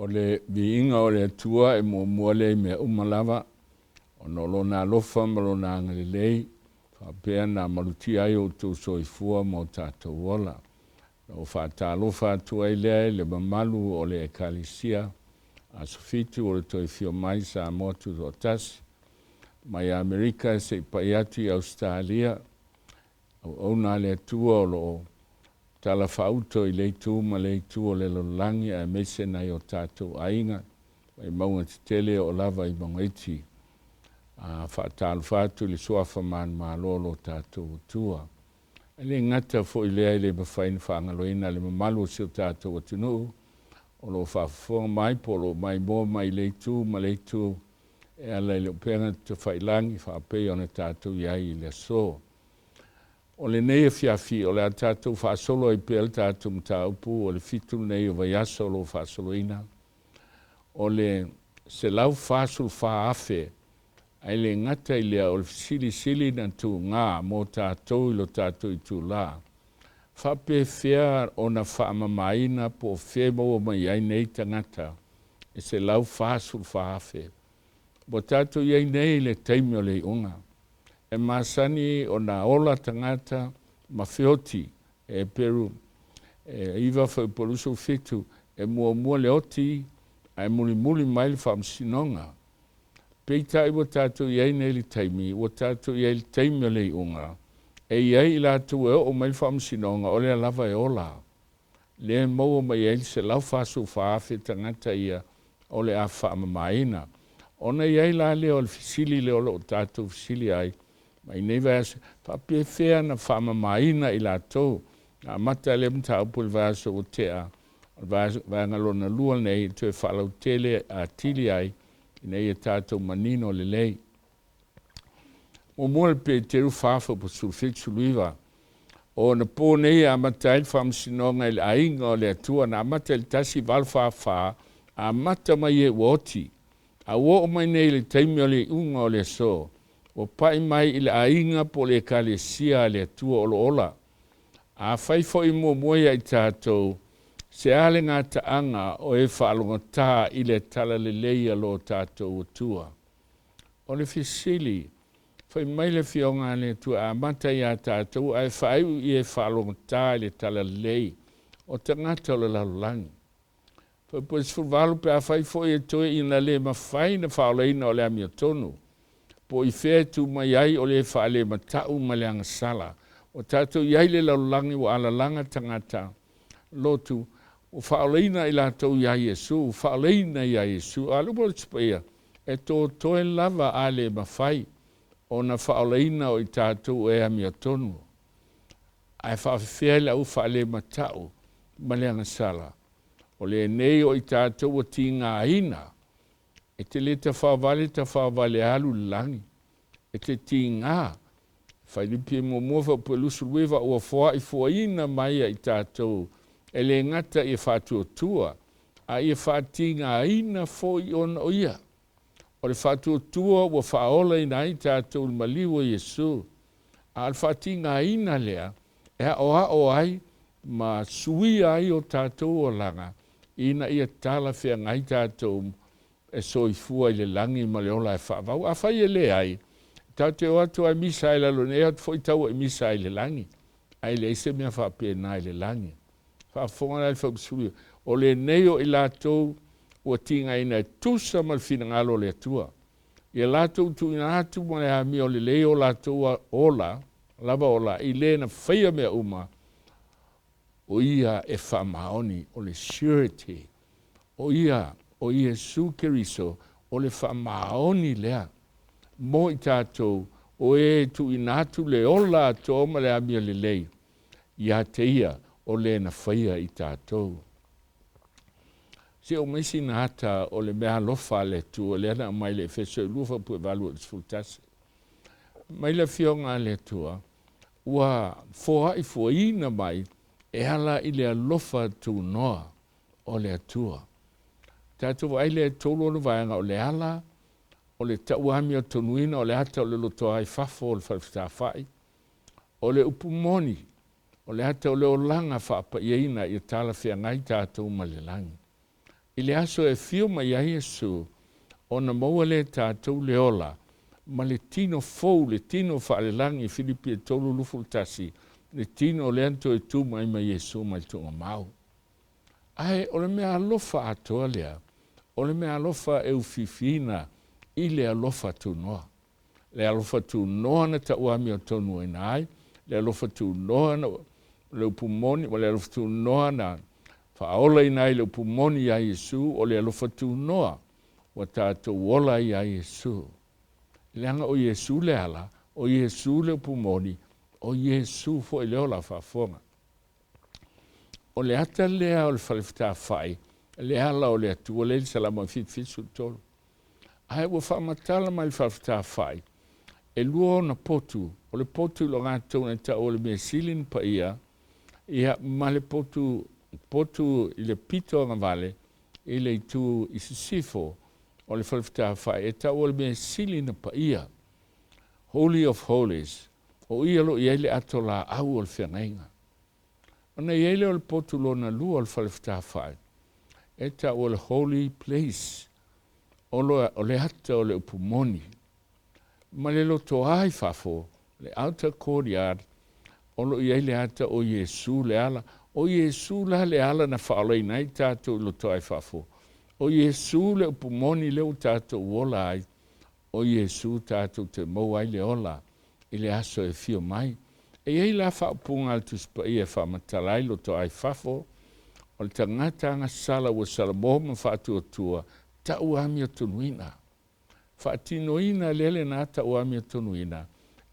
O le viiga o le Atua e muamua lea i mea uma lava, ona o Lona alofa ma Lona agalelei faapea na malutia ai outou soifua ma o tatou ola. Na ou faatalofa atu ai lea i le mamalu o le Ekalesia Aso Fitu o le toe afio mai Samoa Tutoatasi, mai Amerika seia paia atu i Ausetalia, auauna a le Atua o lo o talafaauto i lea itu ma lea itu o le lalolagi aemaise nai o tatou aiga mai mauga tetele e oo lava i mauga iti. E faatalofa atu i le suafa manumalo o lo tatou Atua. E le gata foi i lea e le mafai ona faagaloina le mamalu o si o tatou atunuu o lo o faafofoga mai po o lo o maimoa mai i lea itu ma lea itu e ala i le upega tafailagi faapei ona tatou i ai i le aso. O lenei afiafi o le a tatou faasolo ai pea le tatou mataupu o le 7 lenei o vaiaso o lo o faasoloina, o le 144,000, ae le gata i lea o le fesilisili na tuga mo tatou i lo tatou itula, faapefea ona faamamaina po o fea e maua mai ai nei tagata e 144,000? Ua tatou i ai nei i le taimi o le iuga. E masani ona ola tagata ma feoti, Heperu 9:27, e muamua le oti ae mulimuli mai le faamasinoga. Peitai ua tatou i ai nei i le taimi ua tatou i ai i le taimi o le iuga, e i ai i latou e oo mai le faamasinoga o lea lava e ola, lea e maua mai ai le 144,000 tagata ia o le a faamamaina. Ona i ai la lea o le fesili lea o lo o tatou fesili ai mai nei vaiaso, faapefea ona faamamaina i latou? Na amata lea mataupu i le vaiaso ua tea. O le vaega lona lua lenei e toe faalautele atili ai ina ia tatou manino lelei. 1 Peteru 4:17, 19, o onapo nei e amata ai le faamasinoga i le aiga o le Atua. Na amata i le 1844, amata mai e ua oti, a ua oo mai nei i le taimi o le iuga o le aso, ua pai mai i le aiga po o le Ekalesia a le Atua o lo o ola. Afai foi muamua ia i tatou, se a le gataaga o e faalogotā i le talalelei a lo tatou Atua? O le fesili, fai mai le Afioga a le Atua e amata ia tatou ae faaiu i e faalogotā i le talalelei, o tagata o le lalolagi. Fuaiupu 18, pe afai foi e toe ina le mafai ona faaolaina o le amiotonu, po i fea e tu mai ai o le faalemata'u ma le agasala. Ua tatou i ai i le lalolagi ua alalaga tagata lotu, ua faaolaina i latou ia Iesu, faaolaina ia Iesu. A o le upu a le Tusi Paia, e totoe lava a le mafai ona faaolaina o i tatou e amiotonu, ae faafefea le au faalemata'u ma le agasala? O lenei o i tatou ua tigaina, e te le tafaovale tafaovale alu i le lagi, e te tiga. Filipi 1:29, ua foaifuaina mai ia i tatou e le gata ia faatuatua a ia faatigaina foi ona o ia. O le faatuatua ua faaolaina ai tatou i le maliu o Iesu, a o le faatigaina lea e aoao ai ma suia ai o tatou olaga ina ia talafeagai tatou e soifua i le lagi ma le ola e faavau. Afai e leai, tatou te o atu lava misa i lalo nei, o atu foi tau e misa i le lagi, ae leai se mea faapena i le lagi. Faafofoga la i le fuaiupu 19, o lenei o i latou ua tigaina e tusa ma le finagalo o le Atua, ia latou tuuina atu ma le amio lelei o latou ola lava ola i le na faia mea uma, o ia e faamaoni, o le surety, o ia o Iesu Keriso o le faamaoni lea mo i tatou o e tuuina atu le ola atoa ma le amio lelei ia te ia o le na faia i tatou. Se o mai sina ata o le meaalofa a le Atua lea na aumai le Efeso 2:8-11. Mai le Afioga a le Atua ua foaifuaina mai e ala i le alofa tunoa o le Atua. Tatou vaai lea e tolu ona vaega, o le ala, o le tauamiotonuina o le ata o le lotoa i fafo o le falefetafai, o le upu moni, o le ata o le olaga faapaiaina ia talafeagai tatou ma le lagi. I le aso e afio mai ai Iesu, ona maua lea e tatou le ola ma le tino fou, le tino faalelagi, Filipi e 3:21, le tino lea na toe tu mai ma Iesu mai le tuugamau. Ae o le meaalofa atoa lea, o le meaalofa e ufifiina i le alofa tunoa. Le alofa tunoa na tauamiotonuina ai, le alofa tunoa na le upu moni, o le alofa tunoa na faaolaina ai le upu moni iā Iesu, o le alofa tunoa ua tatou ola ai iā Iesu. Leaga o Iesu le ala, o Iesu le upu moni, o Iesu foi le ola faafofoga. O le ata lea o le fale fetafai, le ala o le Atua lea i le Salamo 73. Ae ua faamatala mai le fale fetafai, e lua ona potu, o le potu i logatouga e tau o le mea sili na paia, ia ma le potu, potu i le pito agavale i le itu i sisifo o le fale fetafai e tau o le mea sili na paia, Holy of Holies, o i o lo o i ai le ato laau o le feagaiga. Ona i ai lea o le potu lona lua o le fale fetafai, e tau o le Holy Place, o le ata o le upu moni. Ma le lotoa i fafo, le outer courtyard, o lo o i ai le ata o Iesu le ala. O Iesu la le ala na faaolaina ai tatou i lotoa i fafo. O Iesu le upu moni lea ua tatou ola ai. O Iesu tatou te maua ai le ola i le aso e afio mai. E i ai la faaupuga a le Tusi Paia e faamatala ai lotoa i fafo, o le tagata agasala ua salamo ma faatuatua, tau amiotonuina. Faatinoina lea lena tau amiotonuina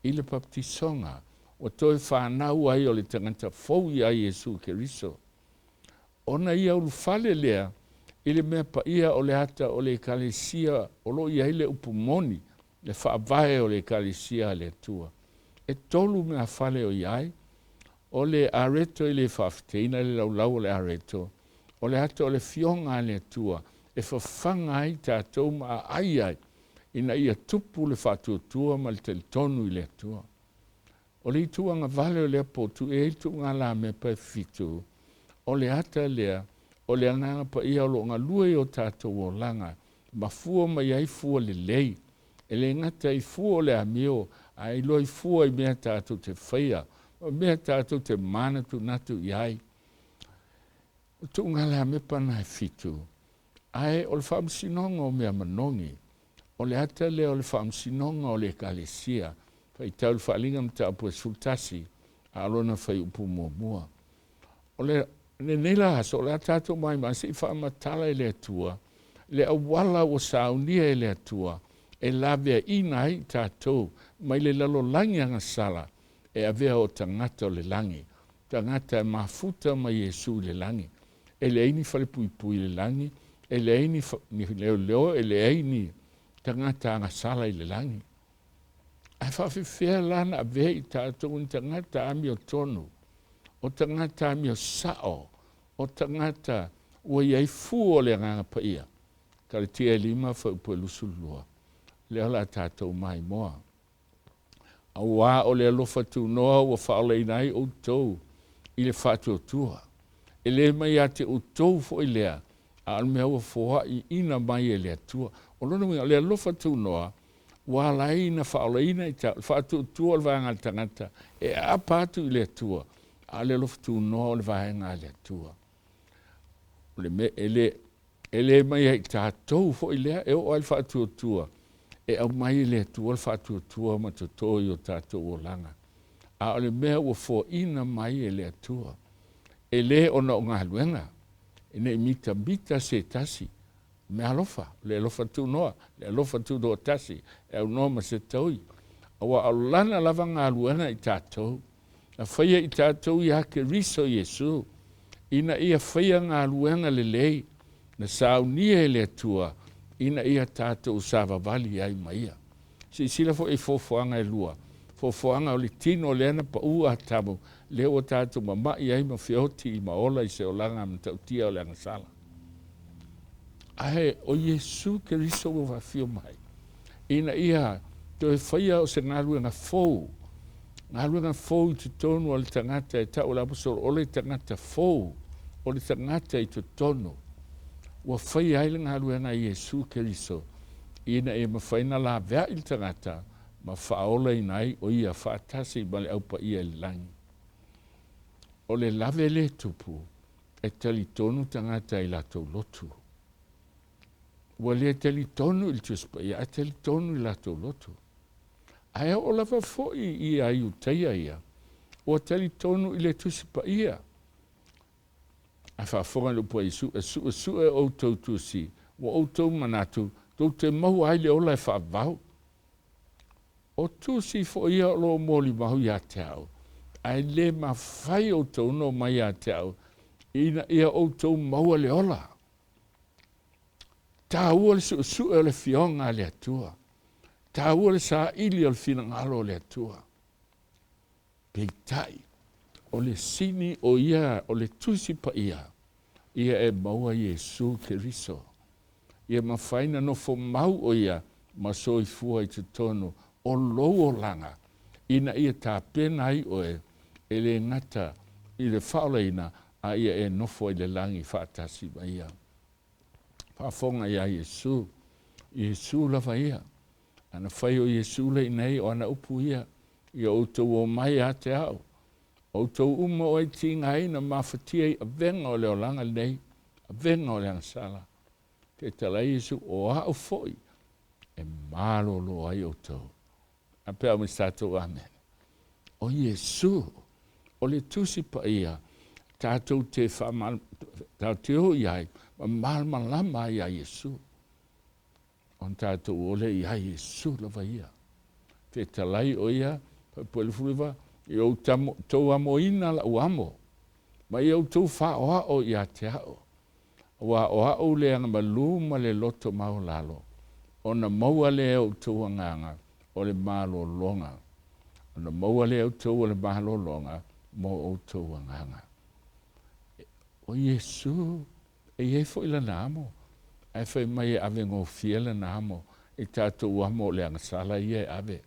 i le papatisoga ua toe fanau ai o le tagata fou iā Iesu Keriso. Ona ia ulufale lea i le mea paia o le ata o le Ekalesia o lo o i ai le upu moni, le faavae o le Ekalesia a le Atua. E tolu meafale o i ai, o le areto e le faafeteina le laulau o le areto, o le ata o le Afioga a le Atua e fafaga ai tatou ma aai ai ina ia tupu le faatuatua ma le talitonu i le Atua. O le itu agavale o lea potu e i ai le tuugalamepa e fitu, o le ata lea o le Agaga Paia o lo o galue i o tatou olaga, mafua mai ai fua lelei, e le gata i fua o le amio, ae iloa i fua i mea tatou te faia, ma mea tatou te manatunatu i ai. O tuugalamepa na e fitu, ae o le faamasinoga o mea manogi, o le ata lea o le faamasinoga o le Ekalesia, faitau le Faaaliga Mataupu e 11, a o lona fuaiupu muamua. O le lenei la aso, o le a tatou maimai se i faamatala e le Atua le auala ua saunia e le Atua e laveaiina ai i tatou mai le lalolagi agasala e avea o tagata o le lagi, tagata e mafuta ma Iesu i le lagi. E leai ni falepuipui i le lagi, e leai ni leoleo, e leai ni tagata agasala i le lagi. Ae faafefea la na avea i tatou ni tagata amiotonu, o tagata amiosao, o tagata ua i ai fua o le Agaga Paia. Kalatia e 5 fuaiupu e 22. Lea o le a tatou maimoa. Auā o le alofa tunoa ua faaolaina ai outou i le faatuatua. E le mai ia te outou foi lea, a o le mea ua foaiina mai e le Atua. O lona uiga, o le alofa tunoa ua ala ai ona faaolaina i le faatuatua o le vaega a le tagata e aapa atu i le Atua, a o le alofa tunoa o le vaega a le Atua. O le mea e le E le mai ia i tatou foi lea e oo ai le faatuatua, e aumai e le Atua le faatuatua ma toto i o tatou olaga. A o le mea ua foaina mai e le Atua, e le ona o galuega, ne i mitamita se tasi, mea alofa, le alofa tunoa, le alofa tunoa tasi, e aunoa ma se taui. Aua o lana lava galuega i tatou, na faia i tatou iā Keriso Iesu, ina ia faia galuega lelei na saunia e le Atua ina ia tatou savavali ai ma ia. Silasila foi i foafoaga e lua, foafoaga o le tino lea na pau Atamu, lea ua tatou mama'i ai ma feoti ma ola i se olaga matautia o le agasala. Ae o Iesu Keriso ua faafio mai ina ia toe faia o se galuega fou, galuega fou i totonu o le tagata e tau o le aposetolo, o le tagata fou, o le tagata i totonu. ua faia ai le galuega a Iesu Keriso ina ia mafai ona laveai le tagata ma faaolaina ai o ia faatasi ma le Au Paia i le lagi. O le lave lea e tupu, e talitonu tagata i latou lotu. Ua le talitonu i le Tusi Paia, ae talitonu i latou lotu. Ae oo lava foi ia Iutaia ia, ua talitonu i le Tusi Paia. Ae faafofoga i le upu a Iesu, E suesue outou tusi, ua outou manatu tou te maua ai le ola e faavavau. O tusi foi ia o lo o molimau ia te au, ae le mafai outou ona omai ia te au ina ia outou maua le ola. Taua le suesue o le Afioga a le Atua. Taua le saili o le finagalo o le Atua. Peitai, o le sini o ia o le Tusi Paia, ia e maua Iesu Keriso. Ia mafai na nofo mau o ia ma soifua i totonu o lou olaga, ina ia tapena ai oe e le gata i le faaolaina, a ia e nofo ai i le lagi faatasi ma ia. Faafofoga ia Iesu, Iesu lava ia. Ana fai o Iesu le inei o ana upu ia, ia outou omai ia te au, outou uma o e tigaina mafatia i avega o le olaga lenei, avega o le agasala. Fetalai Iesu, o au foi e malolo ai outou. A pe a ma se tatou amene. O Iesu, o le Tusi Paia, tatou te faamal, tatou te o i ai, ma malamalama ai ia Iesu. Ona tatou o lea ia Iesu lava ia. Fetalai o ia, 19, ia outou amoina lau amo, ma ia outou faaoao ia te au. Aua o au le agamalu ma le loto maualalo, ona maua lea e outou agaga o le malologa, ona maua lea e outou o le malologa mo outou agaga. O Iesu, e i ai foi lana amo, ae fai mai e avegofie lana amo i tatou amo o le agasala ia e ave.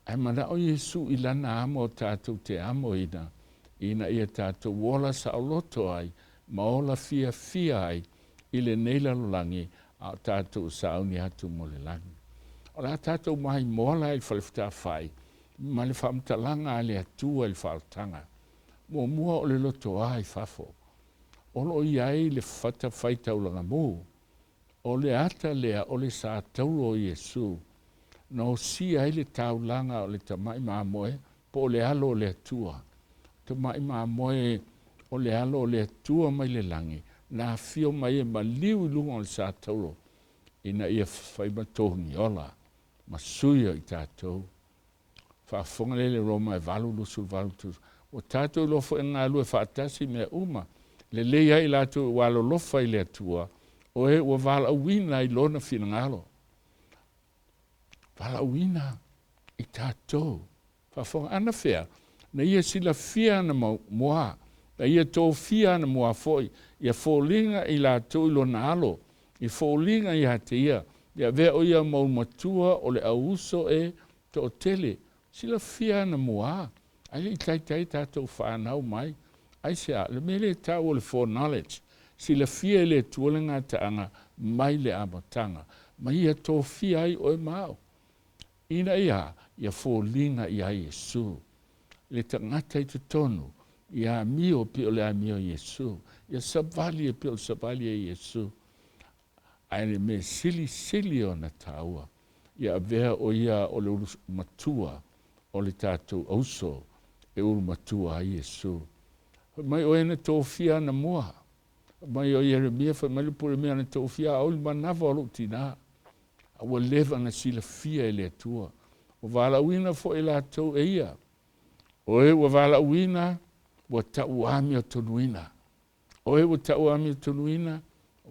Ae manao Iesu i lana amo tatou te amoina, ina ia tatou ola saoloto ai ma ola fiafia ai i lenei lalolagi, a o tatou sauni atu mo le lagi. O le a tatou maimoa la i le falefetafai ma le faamatalaga a le Atua i le faaolataga. Muamua o le lotoa i fafo. O lo o i ai le fatafaitaulagamu. O le ata lea o le sa tauro o Iesu, na osia ai le taulaga o le tamai mamoe po o le alo o le Atua. Tamai mamoe o le alo o le Atua mai le lagi, na afio mai e maliu i luga o le sa tauro, ina ia fai ma togiola ma sui o i tatou. Faafofoga lea i le Roma e 8, 28, ua tatou iloa foi e galue faatasi mea uma, lelei ai i latou ua alolofa i le Atua, o e ua valaauina i lona finagalo. Valaauina i tatou. Faafofoga anafea, na ia silafia ana mua, na ia tofia ana mua foi, ia foliga i latou i lona alo, i foliga ia te ia, ia avea o ia mau matua o le auuso e toatele. Silafia ana mua, ai le i taitai tatou whanau mai. Aisea, le mea lea e tau o le foreknowledge, silafia e le Atua le gataaga mai le amataga, ma ia tofia ai oe ma au. Ina ia, ia foliga ia Iesu, le tagata i totonu, ia amio pei o le amio a Iesu, ia savali e pei o le savali a Iesu. Ae le mea silisili ona taua, ia avea o ia o le ulu matua o le tatou auso e ulu matua ai Iesu. Fai mai o e na tofia ana mua. Fai mai o Ieremia, fai mai le pule mea na tofia au i le manava o lou tinā. A ua leva ona silafia e le Atua. Ua valaauina foi latou e ia. O e ua valaauina, ua tauamiotonuina. O e ua tauamiotonuina,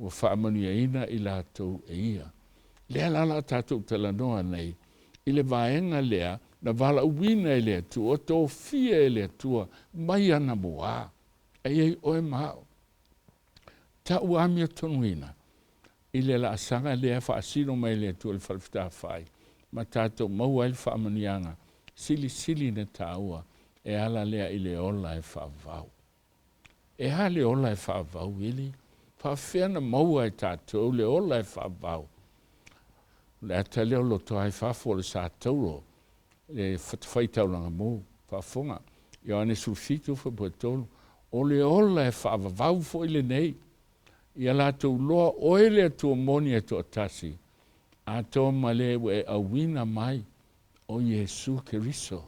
ua faamanuiaina i latou e ia. Lea la la tatou talanoa nei i le vaega lea na valaauina e le Atua, tofia e le Atua mai ana mua. E i ai oe ma au. Tauamiotonuina i le laasaga lea faasino mai e le Atua i le falefetafai, ma tatou maua ai le faamanuiaga silisili na taua e ala lea i le ola e faavavau. E a le ola e faavavau, Vili? Faafefea ona maua e tatou le ola e faavavau? O le ata lea o lotoa i fafo o le satauro, le fatafaitaulaga mu, faafofoga. Ioane 17 fuaipua 3, o le ola e faavavau foi lenei, ia latou iloa oe le Atua moni e toatasi, atoa ma le ua e auina mai, o Iesu Keriso.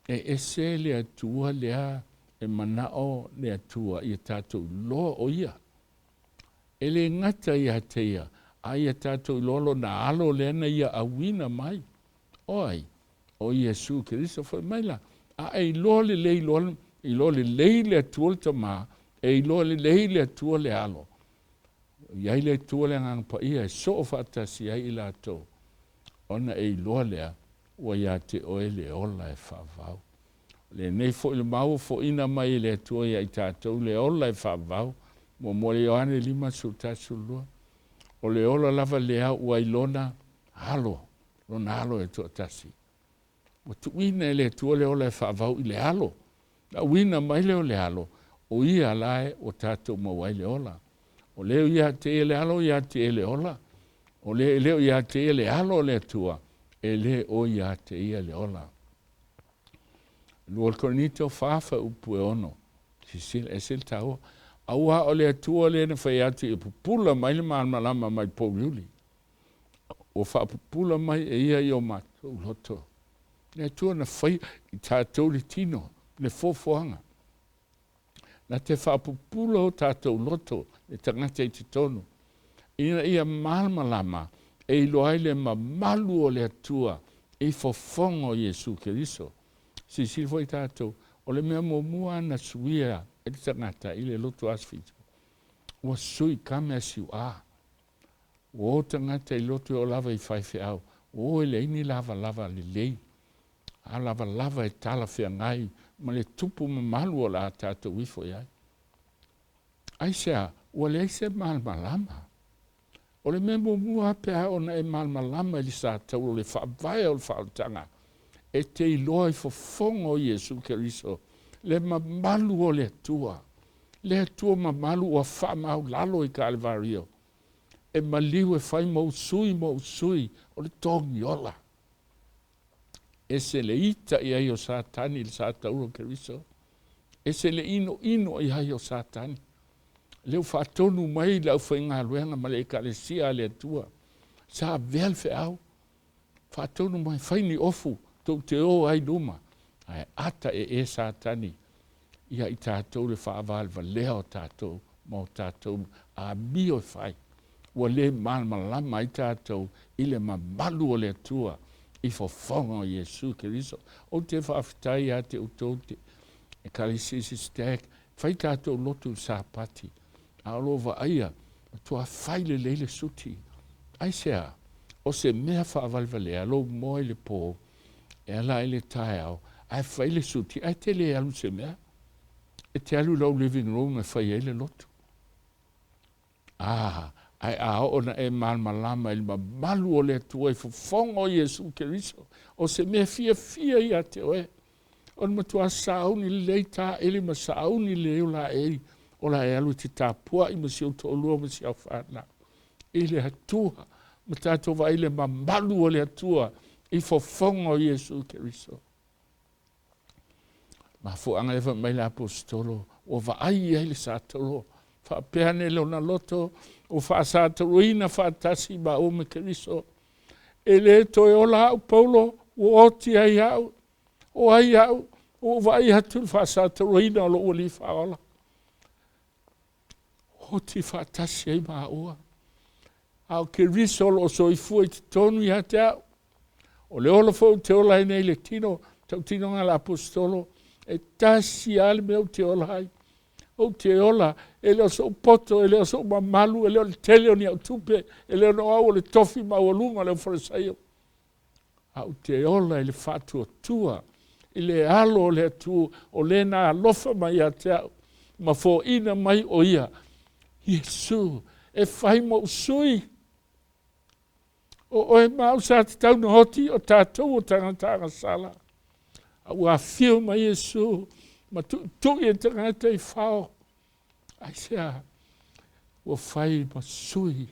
E ese le Atua lea e manao le Atua ia tatou iloa o Ia. E le gata ia te Ia, a ia tatou iloa Lona alo lea na Ia auina mai. O ai? O Iesu Keriso. Fai mai la, a e iloa lelei loa, iloa lelei le Atua le Tama, e iloa lelei le Atua le Alo. I ai le Atua le Agaga Paia e soo faatasi ai i latou, ona e iloa lea ua ia te oe le ola e faavavau. O lenei foi le mau ua foina mai e le Atua ia i tatou le ola e faavavau. Muamua le Ioane 5, 11, 12. O le ola lava lea ua i lona alo, lona alo e toatasi. Ua tuuina e le Atua le ola e faavau i le alo. Na auina mai lea o le alo, o ia la e ua tatou maua ai le ola. O lea ia te ia le alo, ia te ia le ola. O le e le o ia te ia le alo o le Atua, e le o ia te ia le ola. 2 Korinito 4 fuaiupu e 6. Silasila, e ese le taua. Aua o le Atua lea na fai atu ia pupula mai le malamalama mai pouliuli. Ua faapupula mai e ia i o matou loto. Le Atua na faia i tatou le tino, le foafoaga. Na te faapupula o tatou loto le tagata i totonu, ina ia malamalama e iloa ai le mamalu o le Atua i fofoga o Iesu Keriso. Silasila foi tatou, o le mea muamua na suia e le tagata i le loto Aso Fitu, ua sui come as you are. Ua o tagata i loto e oo lava i faifeau, ua o e leai ni lavalava lelei, a lavalava e talafeagai ma le tupu mamalu o le a tatou ifo i ai. Aisea? Ua leai se malamalama. O le mea muamua pe a ona e malamalama i le satauro, le faavae o le faaolataga, e te iloa i fofoga o Iesu Keriso le mamalu o le Atua, le Atua mamalu ua faamaulalo i Kalevario, e maliu e fai ma ou sui ma ou sui o le togiola. Ese le ita i ai o Satani i le satauro o Keriso, ese le inoino i ai o Satani. Lea ua faatonu mai le aufaigaluega ma le Ekalesia a le Atua, sa avea le feau, faatonu mai, fai ni ofu tou te o ai luma, ae ata e e Satani ia i tatou le faavalevalea o tatou ma o tatou amio e fai. Ua le malamalama ai tatou i le mamalu o le Atua i fofoga o Iesu Keriso. Ou te faafetai ia te outou te Ekalesia Sister, fai tatou lotu i le Sapati, a o lo o vaaia, matua fai lelei le suti. Aisea? O se mea faavalevalea lou moe i le po, e ala ai le taeao, ae fai le suti, ae te le alu i se mea. E te alu i lau living room e fai ai le lotu. A, ae a oo na e malamalama i le mamalu o le Atua i fofoga o Iesu Keriso, o se mea fiafia ia te oe, o le matua sauni lelei taeli ma sauni lelei o laei, o la e alu e te tapuai ma si ou toalua ma si au fanau i le Atua, ma tatou vaai le mamalu o le Atua i fofoga o Iesu Keriso. Mafuaaga lea fai mai le aposetolo, ua vaai i ai le satolo, faapea ane lona loto, ua faasatoloina faatasi maua ma Keriso. E le toe ola au Paulo, ua oti ai au, o ai au, ua ou vaai atu i le faasatoloina o lou alii faaola. Oti faatasi ai maua. A o Keriso o loo soifua i totonu ia te au. O le ola foi ou te ola ai nei i le tino, tautinoga a le aposetolo, e tasi lava le mea ou te ola ai. Ou te ola, e le o sou poto, e le o sou mamalu, e le o le tele o ni au tupe, e le o au o le tofi maualuga o le aufalesaio. A ou te ola i le faatuatua, i le alo o le Atua, o le na alofa mai ia te au, ma foina mai o ia, Iesu, e fai ma ou sui. O oe ma au sa tatau na oti, o tatou o tagata agasala. A ua afio mai Iesu ma tuitui e tagata i fao. Aisea? Ua fai ma sui.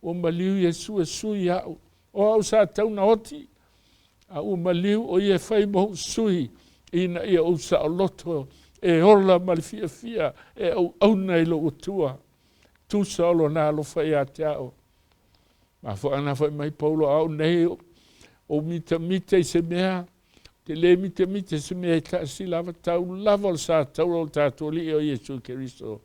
Ua maliu Iesu e sui a'u. O au sa tatau ona oti, a ua maliu o ia e fai ma ou sui ina ia ou saoloto e ola ma le fiafia e auauna i lou Atua. Tusa o lona alofa ia te au. Mafuaaga fai mai Paulo, a au nei ou mitamita i se mea, te le mitamita i se mea e tasi lava, tau lava o le sa taula o le tatou Alii o Iesu Keriso.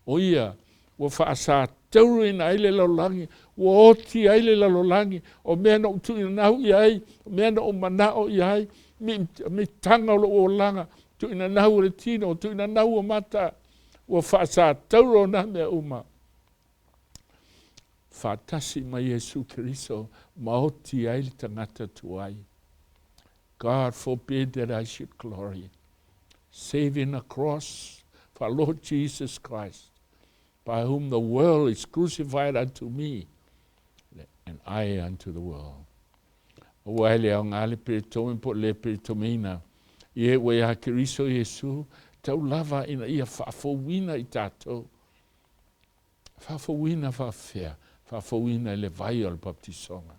O ia ua faasatauraina ai le lalolagi, ua oti ai le lalolagi, o mea na ou tuuinanau i ai, o mea na ou manao i ai, mitaga o lou olaga, tuuinanau o le tino, tuuinanau o mata, ua faasataura o nā mea uma. Faatasi ma Iesu Keriso ma oti ai le tagata tuai. God forbid that I should glory, save in the cross for our Lord Jesus Christ, by whom the world is crucified unto me, and I unto the world. Aua e le aoga le peretome po o le peretomeina i e ua iā Keriso Iesu, tau lava ina ia faafouina i tatou. Faafouina faafefea? Faafouina i le vai o le baptisoga.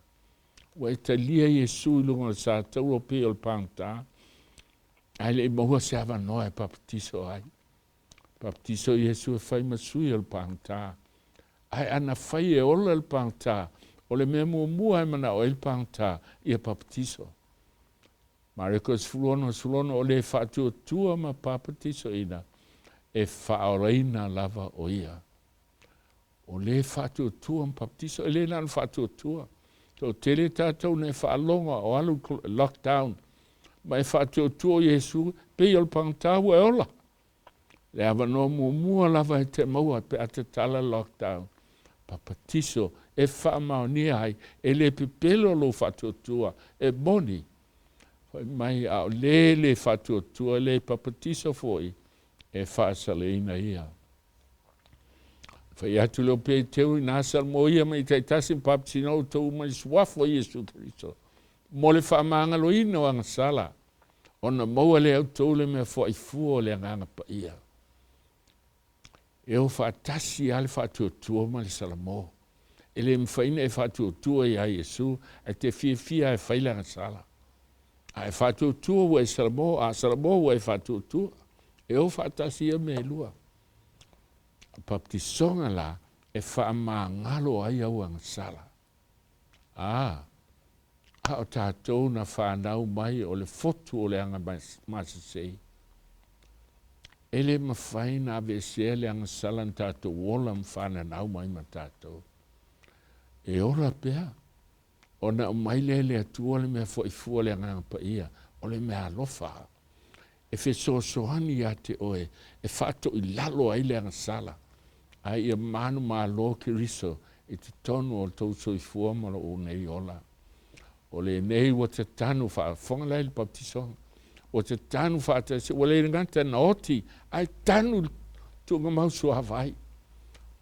Ua e talia Iesu i luga o le sa taua pei o le pagota, ae le i maua se avanoa e baptiso ai. Baptiso Iesu e fai ma sui o le pagota. Ae ana fai e ola le pagota, o le mea muamua e manao ai le pagota, ia baptiso. Mareko 16, 16, o le faatuatua ma papatisoina, e faaolaina lava o ia. O le faatuatua ma papatiso, e le na ona faatuatua. Toatele tatou na e faalogo o alu lockdown, ma e faatuatua o Iesu, pei o le pagota ua e ola. Le avanoa muamua lava e te maua pe a tatala lockdown. Papatiso e faamaonia ai, e le pepelo lou faatuatua, e moni. Fai mai a o le le faatuatua le papatiso foi, e faasaleina ia. Fai atu leo Peteru i nā salamo ia mai taitasi ma papatisina outou uma i le suafa o Iesu Keriso mo le faamagaloina o agasala, ona maua lea e outou le mea foaifua o le Agaga Paia. E o faatasi lava le faatuatua ma le salamo. E le mafai ona e faatuatua iā Iesu ae te fiafia e fai le agasala. A e faatuatua ua e salamo, a salamo ua e faatuatua. E o faatasi ia mea e lua. Baptisoga la e faamagalo ai au agasala. A, a o tatou na fanau mai o le fotu o le aga masesei. E le mafai na aveesea le agasala na tatou ola ma fananau mai ma tatou. E ola pea, ona aumai lea e le Atua le mea foaifua le Agaga Paia, o le mea alofa. E fesoasoani ia te oe, e faatoilalo ai le agasala, ae ia manumalo Keriso i totonu o tou soifua ma lou nei ola. O lenei ua tatanu faafofoga la i le baptisoga. Ua tatanu faatasi, ua le gata na oti, ae tanu le tuugamau suavai.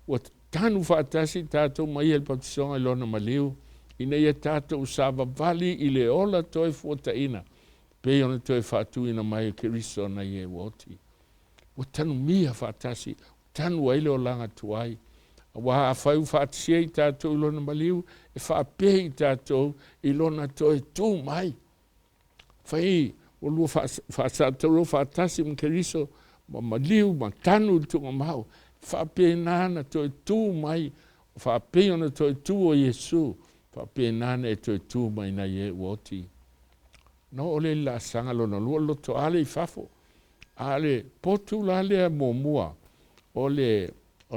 Ua tanu faatasi tatou ma ia i le baptisoga i lona maliu, ina ia tatou savavali i le ola toe fuataina, pei ona toe faatuina mai e Keriso nai e ua oti. Ua tanumia faatasi, tanu ai le olaga tuai. Aua afai ua faatasia i tatou i lona maliu, e faapea i tatou i lona toe tu mai. Fai ua lua faasatauro faatasi ma Keriso, ma maliu ma tanu i le tuugamau, faapena na toe tu mai, faapei ona toe tu o Iesu, faapena na e toe tu mai nai e ua oti. Na oo lea i le laasaga lona lua, loto ale i fafo. A o le potu la lea muamua, o le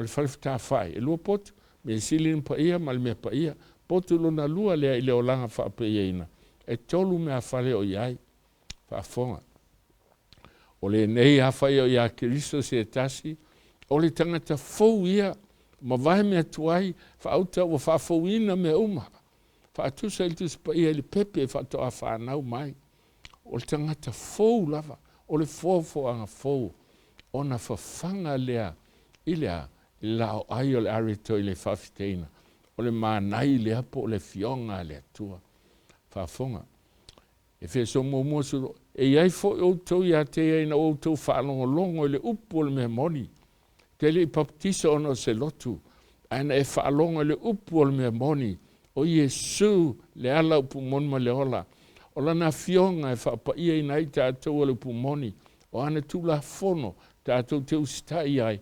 fale fetāfa'i, e lua potu, mea sili ona paia ma le mea paia. Potu lona lua lea i le olaga faapaiaina, e tolu mea fale o i ai, faafofoga. O lenei afai o iā Keriso se tasi, o le tagata fou ia, mavae mea tuai, faauta ua faafouina mea uma. Faatusa i le Tusi Paia i le pepe faatoa fanau mai. O le tagata fou lava, o le foafoaga fou, ona fafaga lea i le a, i le laoai o le areto i le faafitaina, o le manai lea po o le fioga a le Atua. Faafofoga. Efeso muamua sulu, e i ai foi outou ia te ia ina ua outou faalogologo i le upu o le mea moni. Te le i papatiso ona o se lotu, ae na e faalogo i le upu o le mea moni, o Iesu le ala upu moni ma le ola. O lana afioga e faapaiaina ai tatou e le upu moni, o ana tulafono tatou te usitai ai,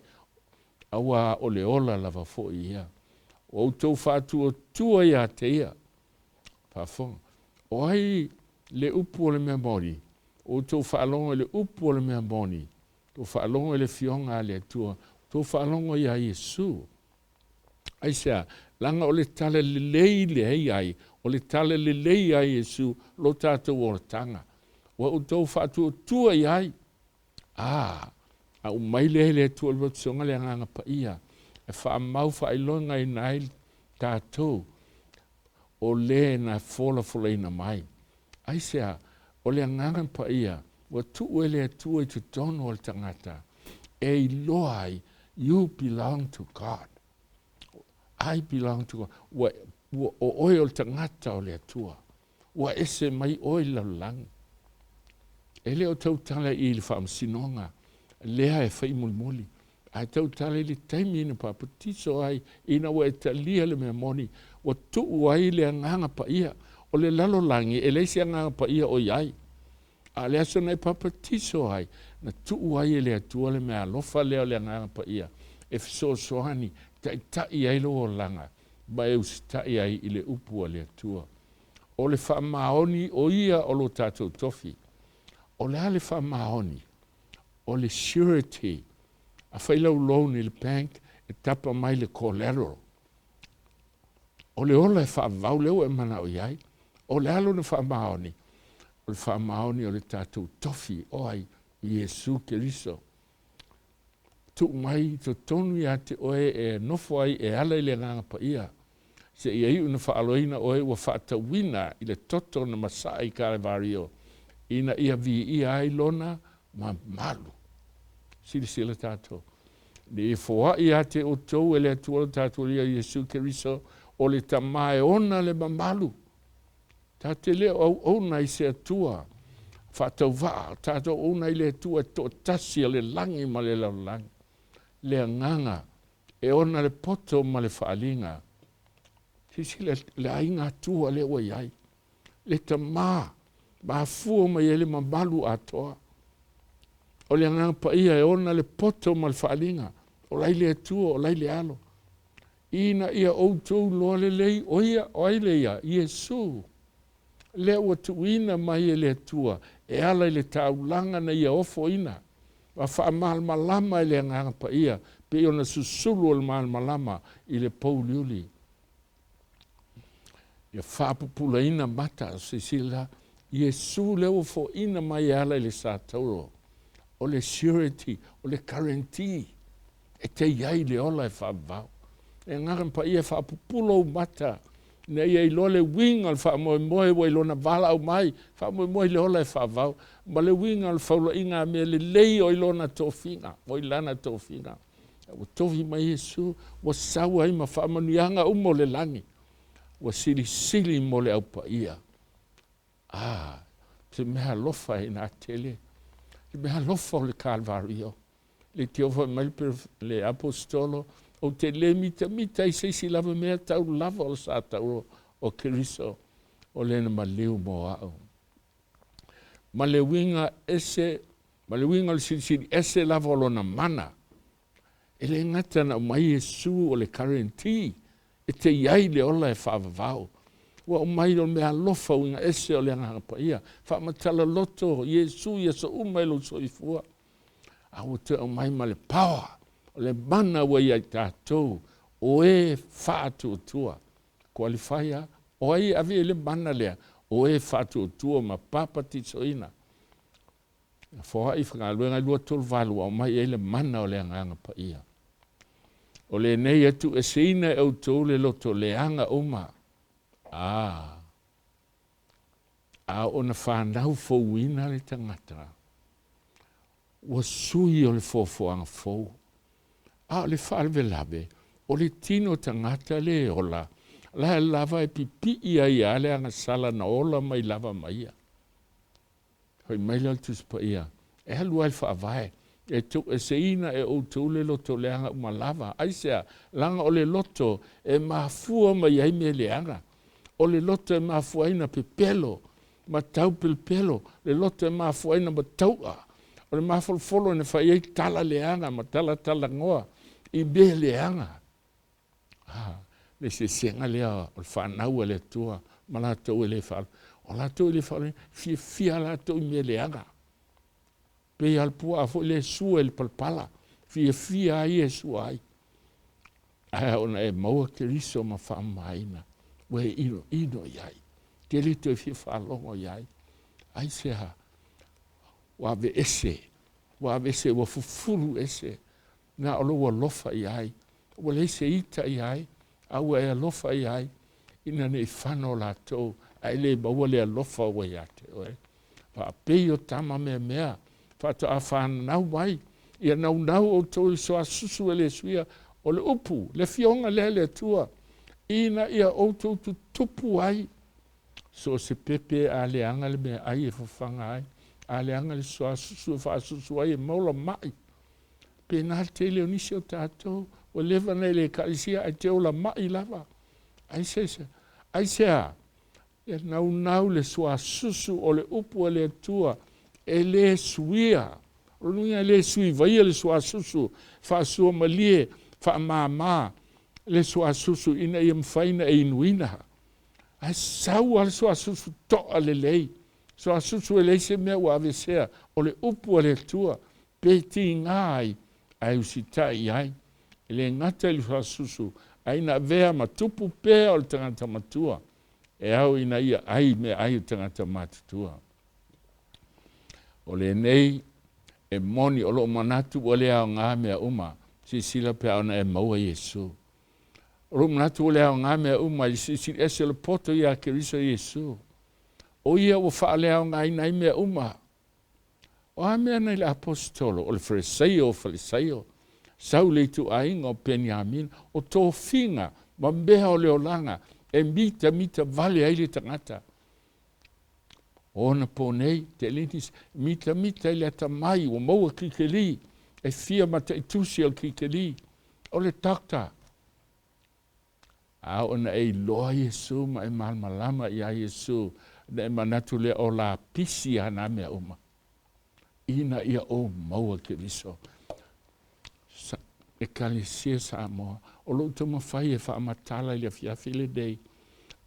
auā o le ola lava foi ia. Ua outou faatuatua ia te ia. Faafofoga. O ai le upu o le mea moni? Ua outou faalogo i le upu o le mea moni, tou faalogo i le Afioga a le Atua, tou faalogo iā Iesu. Aisea? Leaga o le tala lelei lea e i ai, o le tala lelei ia Iesu lo tatou olataga. Ua outou faatuatua i ai. A, a aumai lea e le Atua o le Batisoga le Agaga Paia e faamau faailogaina ai tatou o le na folafolaina mai. Aisea? O le Agaga Paia ua tuu e le Atua i totonu o le tagata e iloa ai, you belong to God. I belong to God. Ua, ua, o oe o le tagata o le Atua. Ua ese mai oe i le lalolagi. E le o tautala i le faamasinoga lea e fai mulimuli, ae tautala i le taimi na papatiso ai ina ua e talia le mea moni, ua tuu ai le Agaga Paia. O le lalolagi e leai se Agaga Paia o i ai. A o le aso na e papatiso ai, na tuu ai e le Atua le meaalofa lea o le Agaga Paia e fesoasoani, taitai ai lou olaga ma e usitai ai i le upu a le Atua. O le faamaoni o ia o lo tatou tofi. O le a le faamaoni? O le surety. A fai lau loan i le bank, e tapa mai le collateral. O le ola e faavavau lea ua e manao i ai. O le a lona faamaoni? O le faamaoni o le tatou tofi, o ai? Iesu Keriso. Tuu mai i totonu ia te oe e nofo ai e ala i le Agaga Paia, seia iu ina faaloina oe ua faatauina i le toto na masaa i Kalevario, ina ia viia ai lona mamalu. Silasila tatou, ina ia foai ia te outou e le Atua lo tatou Alii ia Iesu Keriso, o le Tama e ona le mamalu. Tatou te le o auauna i se Atua faatauvaa, tatou auauna i le Atua e toatasi o le lagi ma le lalolagi, le Agaga e ona le poto ma le faaaliga. Silasila le aiga Atua lea ua i ai, le Tama, mafua mai ai le mamalu atoa. O le Agaga Paia e ona le poto ma le faaaliga, o lai le Atua, o lai le Alo. Ina ia outou iloa lelei, o ia, o ai le ia? Iesu, lea ua tuuina mai e le Atua e ala i le taulaga na ia ofoina, ma faamalamalama e le Agaga Paia, pei ona susulu o le malamalama i le pouliuli. Ia faapupulaina mata, silasila, Iesu lea ua foaina mai e ala i le satauro, o le surety, o le guarantee, e te i ai le ola e faavavau. E agaga paia e faapupulo ou mata, ina ia iloa le uiga o le faamoemoe ua i lona valaau mai, faamoemoe i le ola e faavavau, ma le uiga o le faulaiga a mea lelei o i lona tofiga, o i lana tofiga. Ua tofi mai Iesu, ua sau ai ma faamanuiaga uma o le lagi, ua silisili mo le au paia. A, se mea alofa e ina tele, se mea alofa o le Kalvario. Le tio foi mai le aposetolo, ou te le mitamita i se isi lava mea tau lava o le sa tauro o Keriso, o le na maliu mo au. Ma le uiga ese, ma le uiga o le silisili ese lava o lona mana. E le gata na aumai Iesu o le guarantee e te i ai le ola e faavavau. Ua aumai o le mea alofa uiga ese o le Agaga Paia. Faamatala loto Iesu i aso uma i lou soifua. A ua toe aumai ma le power, o le mana ua ia i tatou, o e faatuatua. Qualify a, o ai e ave i ai le mana lea? O e faatuatua ma papatisoina. Foai Faigaluega 238 ua aumai ai le mana o le Agaga Paia. O lenei e tuueseina e outou le loto leaga uma, a a ona fanau fouina le tagata, ua sui o le foafoaga fou. A o le faalavelave, o le tino tagata le ola, la lava e pipii ai lava le agasala na ola mai lava ma ia. Fai mai lea o le Tusi Paia, e alu lava i le Faavae. E tuueseina e outou le loto leaga uma lava. Aisea? Leaga o le loto e mafua mai ai mea leaga. O le loto e mafua ai na pepelo ma taupelopelo, le loto e mafua ai na matau'a, o le mafolofolo na fai ai tala leaga ma talatalanoa i mea leaga. A, le eseesega lea o le fanau a le Atua ma latou e le faalogo. O latou e le faalogo, fiafia latou i mea leaga. Pei lava o le puaa foi lea e sua i le palapala, fiafia lava ia e sua ai. Ae ona e maua Keriso ma faamamaina, ua e inoino i ai, te le toe fia faalogo i ai. Aisea? Ua aveese, ua aveese, ua fufulu ese, na o lou alofa i ai, ua leai se ita i ai, a ua e alofa i ai, ina ne i fano latou, ae le maua le alofa ua ia te oe. Faapei o tama meamea, faatoa fanau mai, ia naunau outou i le soasusu e le suia, o le upu, le afioga lea a le Atua, ina ia outou tutupu ai. So o se pepe a leaga le meaai e fafaga ai, a leaga le soasusu e faasusu ai e maola mai. Pena le tele o nisi o tatou, ua leva ona e le ekalesia ae te ola mai lava. Aisea? Aisea? Ia naunau le suasusu o le upu a le Atua e le suia. O lona uiga e le sui vaia le suasusu, faasua malie, faamama le suasusu ina ia mafai ona e inuina. Ae sau lava le suasusu to'a lelei, suasusu e leai se mea ua aveesea, o le upu a le Atua, pe tiga ai ae usitai i ai. E le gata i le suasusu, ae ina avea ma tupu pea o le tagata matua, e ao ina ia ai meaai o tagata matutua. O lenei e moni o lou manatu ua le aoga mea uma, silasila pe a ona e maua Iesu. O lou manatu ua le aoga mea uma i le silisili ese o le poto ia Keriso Iesu. O ia ua faaleaogaina ai mea uma. O a mea na i le aposetolo, o le Farisaio o Falisaio, sau i le ituaiga o Peniamina, o tofiga ma mea o le olaga e mitamita vale ai le tagata. O ona po nei, te alii mitamita i le atamai ua maua kikeli, e fia mataitusi o le kikeli, o le doctor. A oo ina e iloa Iesu ma e malamalama iā Iesu, ona e manatu lea o lapisi lava na mea uma, ina ia ou maua Keriso. Ekalesia Samoa, o lou taumafai e faamatala i le afiafi lenei,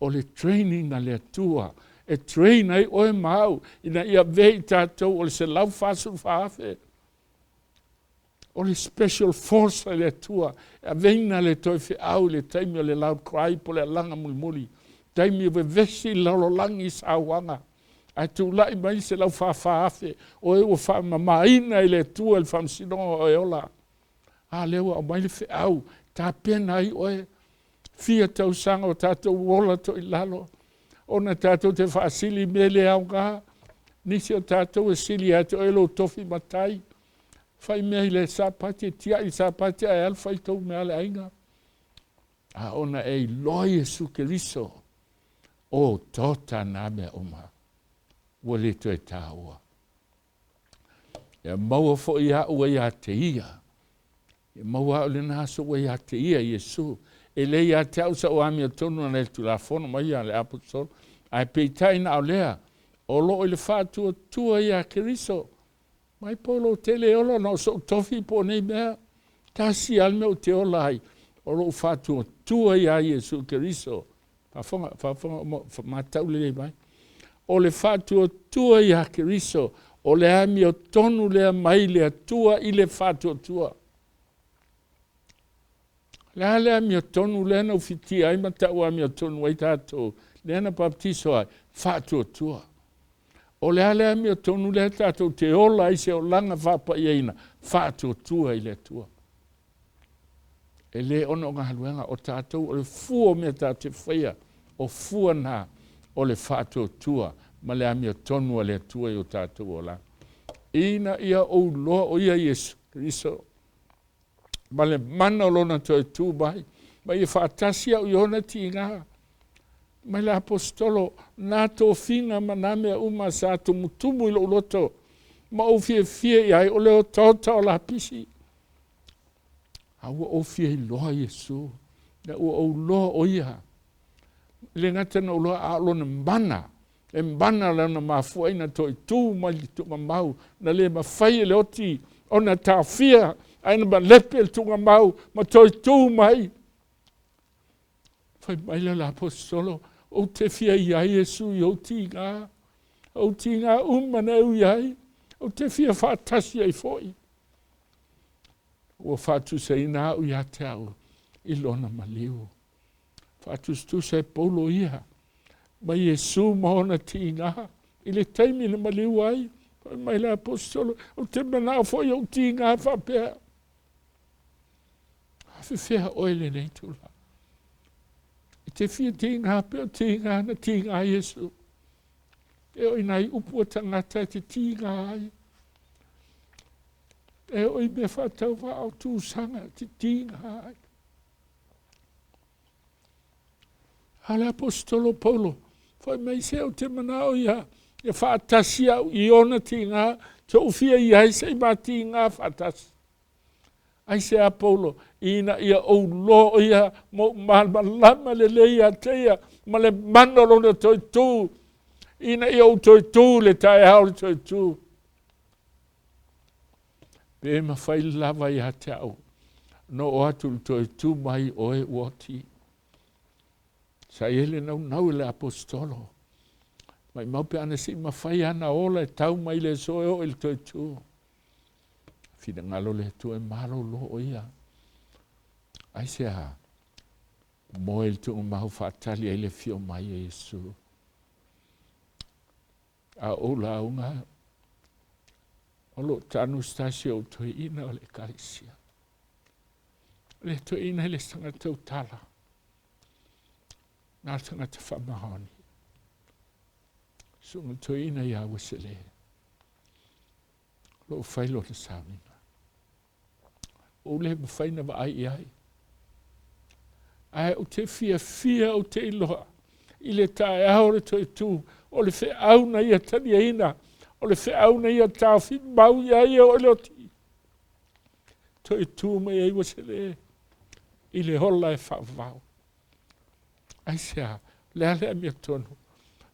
o le training a le Atua e train ai oe ma au ina ia avea i tatou o le 144,000. O le special force a le Atua e aveina le toe feau i le taimi o le loud cry po o le alaga mulimuli, taimi e vevesi le lalolagi i sauaga, ae tulai mai le 144,000 o e ua faamamaina i le Atua i le faamasinoga o e ola. A lea ua aumai le feau, tapena ai oe. Fia tausaga o tatou ola toilalo, ona tatou te faasili i mea le aoga. Nisi o tatou e sili ia te oe lou tofi matai. Fai mea i le Sapati, e tiai i le Sapati ae alu fai tou mea a le aiga. A ona e iloa Iesu Keriso, o tota nā mea uma, ua le toe tāua. Ia maua foi a'u ua ia te ia. Ia maua a'u i lena aso ua ia te ia Iesu. E le ia te a'u sa'u amiotonu ana i le Tulafono mai ia le Aposetolo, ae peitai na o lea, o loo i le faatuatua ia Keriso. Mai po lou tele e ola ona o so'u tofi po o nei mea. Tasi lava le mea ou te ola ai, o lou faatuatua ia Iesu Keriso. Faafofoga, faafofoga, matau lelei mai. O le faatuatua ia Keriso, o le amiotonu lea mai le Atua i le faatuatua. Le a le amiotonu lea na ufitia ai ma tau amiotonu ai tatou, lea na baptiso ai, faatuatua. O le a le amiotonu lea tatou te ola ai se olaga faapaiaina, faatuatua i le Atua. E le ona o galuega, o tatou o le fua o mea tatou te faia, o fua na o le faatuatua ma le amiotonu a le Atua i o tatou olaga. Ina ia ou iloa o ia Iesu Keriso ma le mana o lona toe tu mai, ma ia faatasi au i ona tiga. Mai le aposetolo, na tofiga ma na mea uma sa tumutumu i lou loto. ma ou fiafia i ai o le otaota o lapisi. A ua ou fia iloa Iesu, ina ua ou iloa o Ia. E le gata na ou iloa, a o Lona mana, e mana Lana mafuaaina toe tu mai le tuugamau, na le mafai e le oti ona taofia, ae na malepe le tuugamau ma toe tu mai. Fai mai le Aposetolo, ou te fia i ai Iesu i ou tiga, ou tiga uma na eu i ai, ou te fia faatasi ai foi. Ua faatusaina au ia te au i lona maliu. Faatusatusa e Paulo ia ma Iesu ma ona tiga i le taimi na maliu ai. Fai mai le Aposetolo, ou te manao foi ou tiga faapea. Afefea oe lenei tulaga. E te fia tiga pea o tiga na tiga Iesu. E oo i nai upu a tagata e te tiga ai. E oo i mea faatauvaa o tusaga e te tiga ai. A le Aposetolo Paulo, fai mai se ou te manao ia, ia faatasi au i ona tiga, te ou fia i ai se i ma tiga faatasi. Aisea Paulo, ina ia ou loa ia ma ou malamalama lelei ia te ia ma le mana o lona toe tu, ina ia ou toe tu le taeao le toe tu. Pe mafai lava ia te au, no o atu le toe tu mai oe ua oti. Sa i ai le naunau i le aposetolo. Maimau pe ana sei mafai ana ola e tau mai le aso e oo i le toe tu. Finagalo le Atua e malolo o ia. Aisea? Moe i le tuugamau faatali ai le afio mai e Iesu. A ou lauga, o loo tanu se tasi o ou toeaina o le Ekalesia. O le toeaina e le se tagata tautala, na o le tagata faamaoni. Susuga toeaina ia Uesele, o loo fai lona sauniga. Ua le mafai na vaai i ai. Ae ou te fiafia ou te iloa i le taeao o le toe tu, o le feau na ia taliaina, o le feau na ia taofi mau i ai e oo i le oti. Toe tu mai ai ua sele i le ola e faavavau. Aisea? Le a le amiotonu?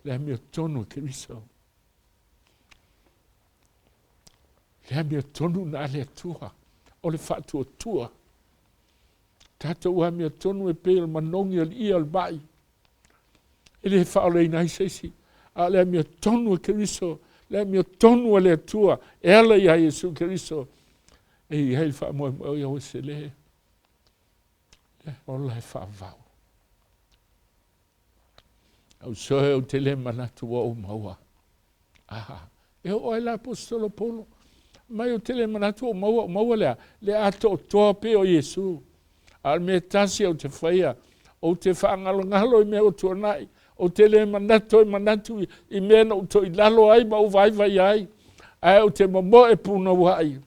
Le amiotonu e Keriso. Le amiotonu na a le Atua, o le faatuatua. Tatou amiotonu e pei o le manogi o le ia o le mai. E le faaolaina ai se isi. A o le amiotonu e Keriso, le amiotonu a le Atua, e ala iā Iesu Keriso, e i ai le faamoemoe o Uesele. Le ola e faavavau. Au soe ou te le manatu ua ou maua. Aha, e oo ai le Aposetolo Paulo, mai ou te le manatu ua ou maua, ou maua lea, le atoatoa pei o Iesu. A o le mea tasi ou te faia, ou te faagalogalo i mea ua tuanai, ou te le manatu ai manatu i mea na ou toilalo ai ma ou vaivai ai, ae ou te momoe punouai.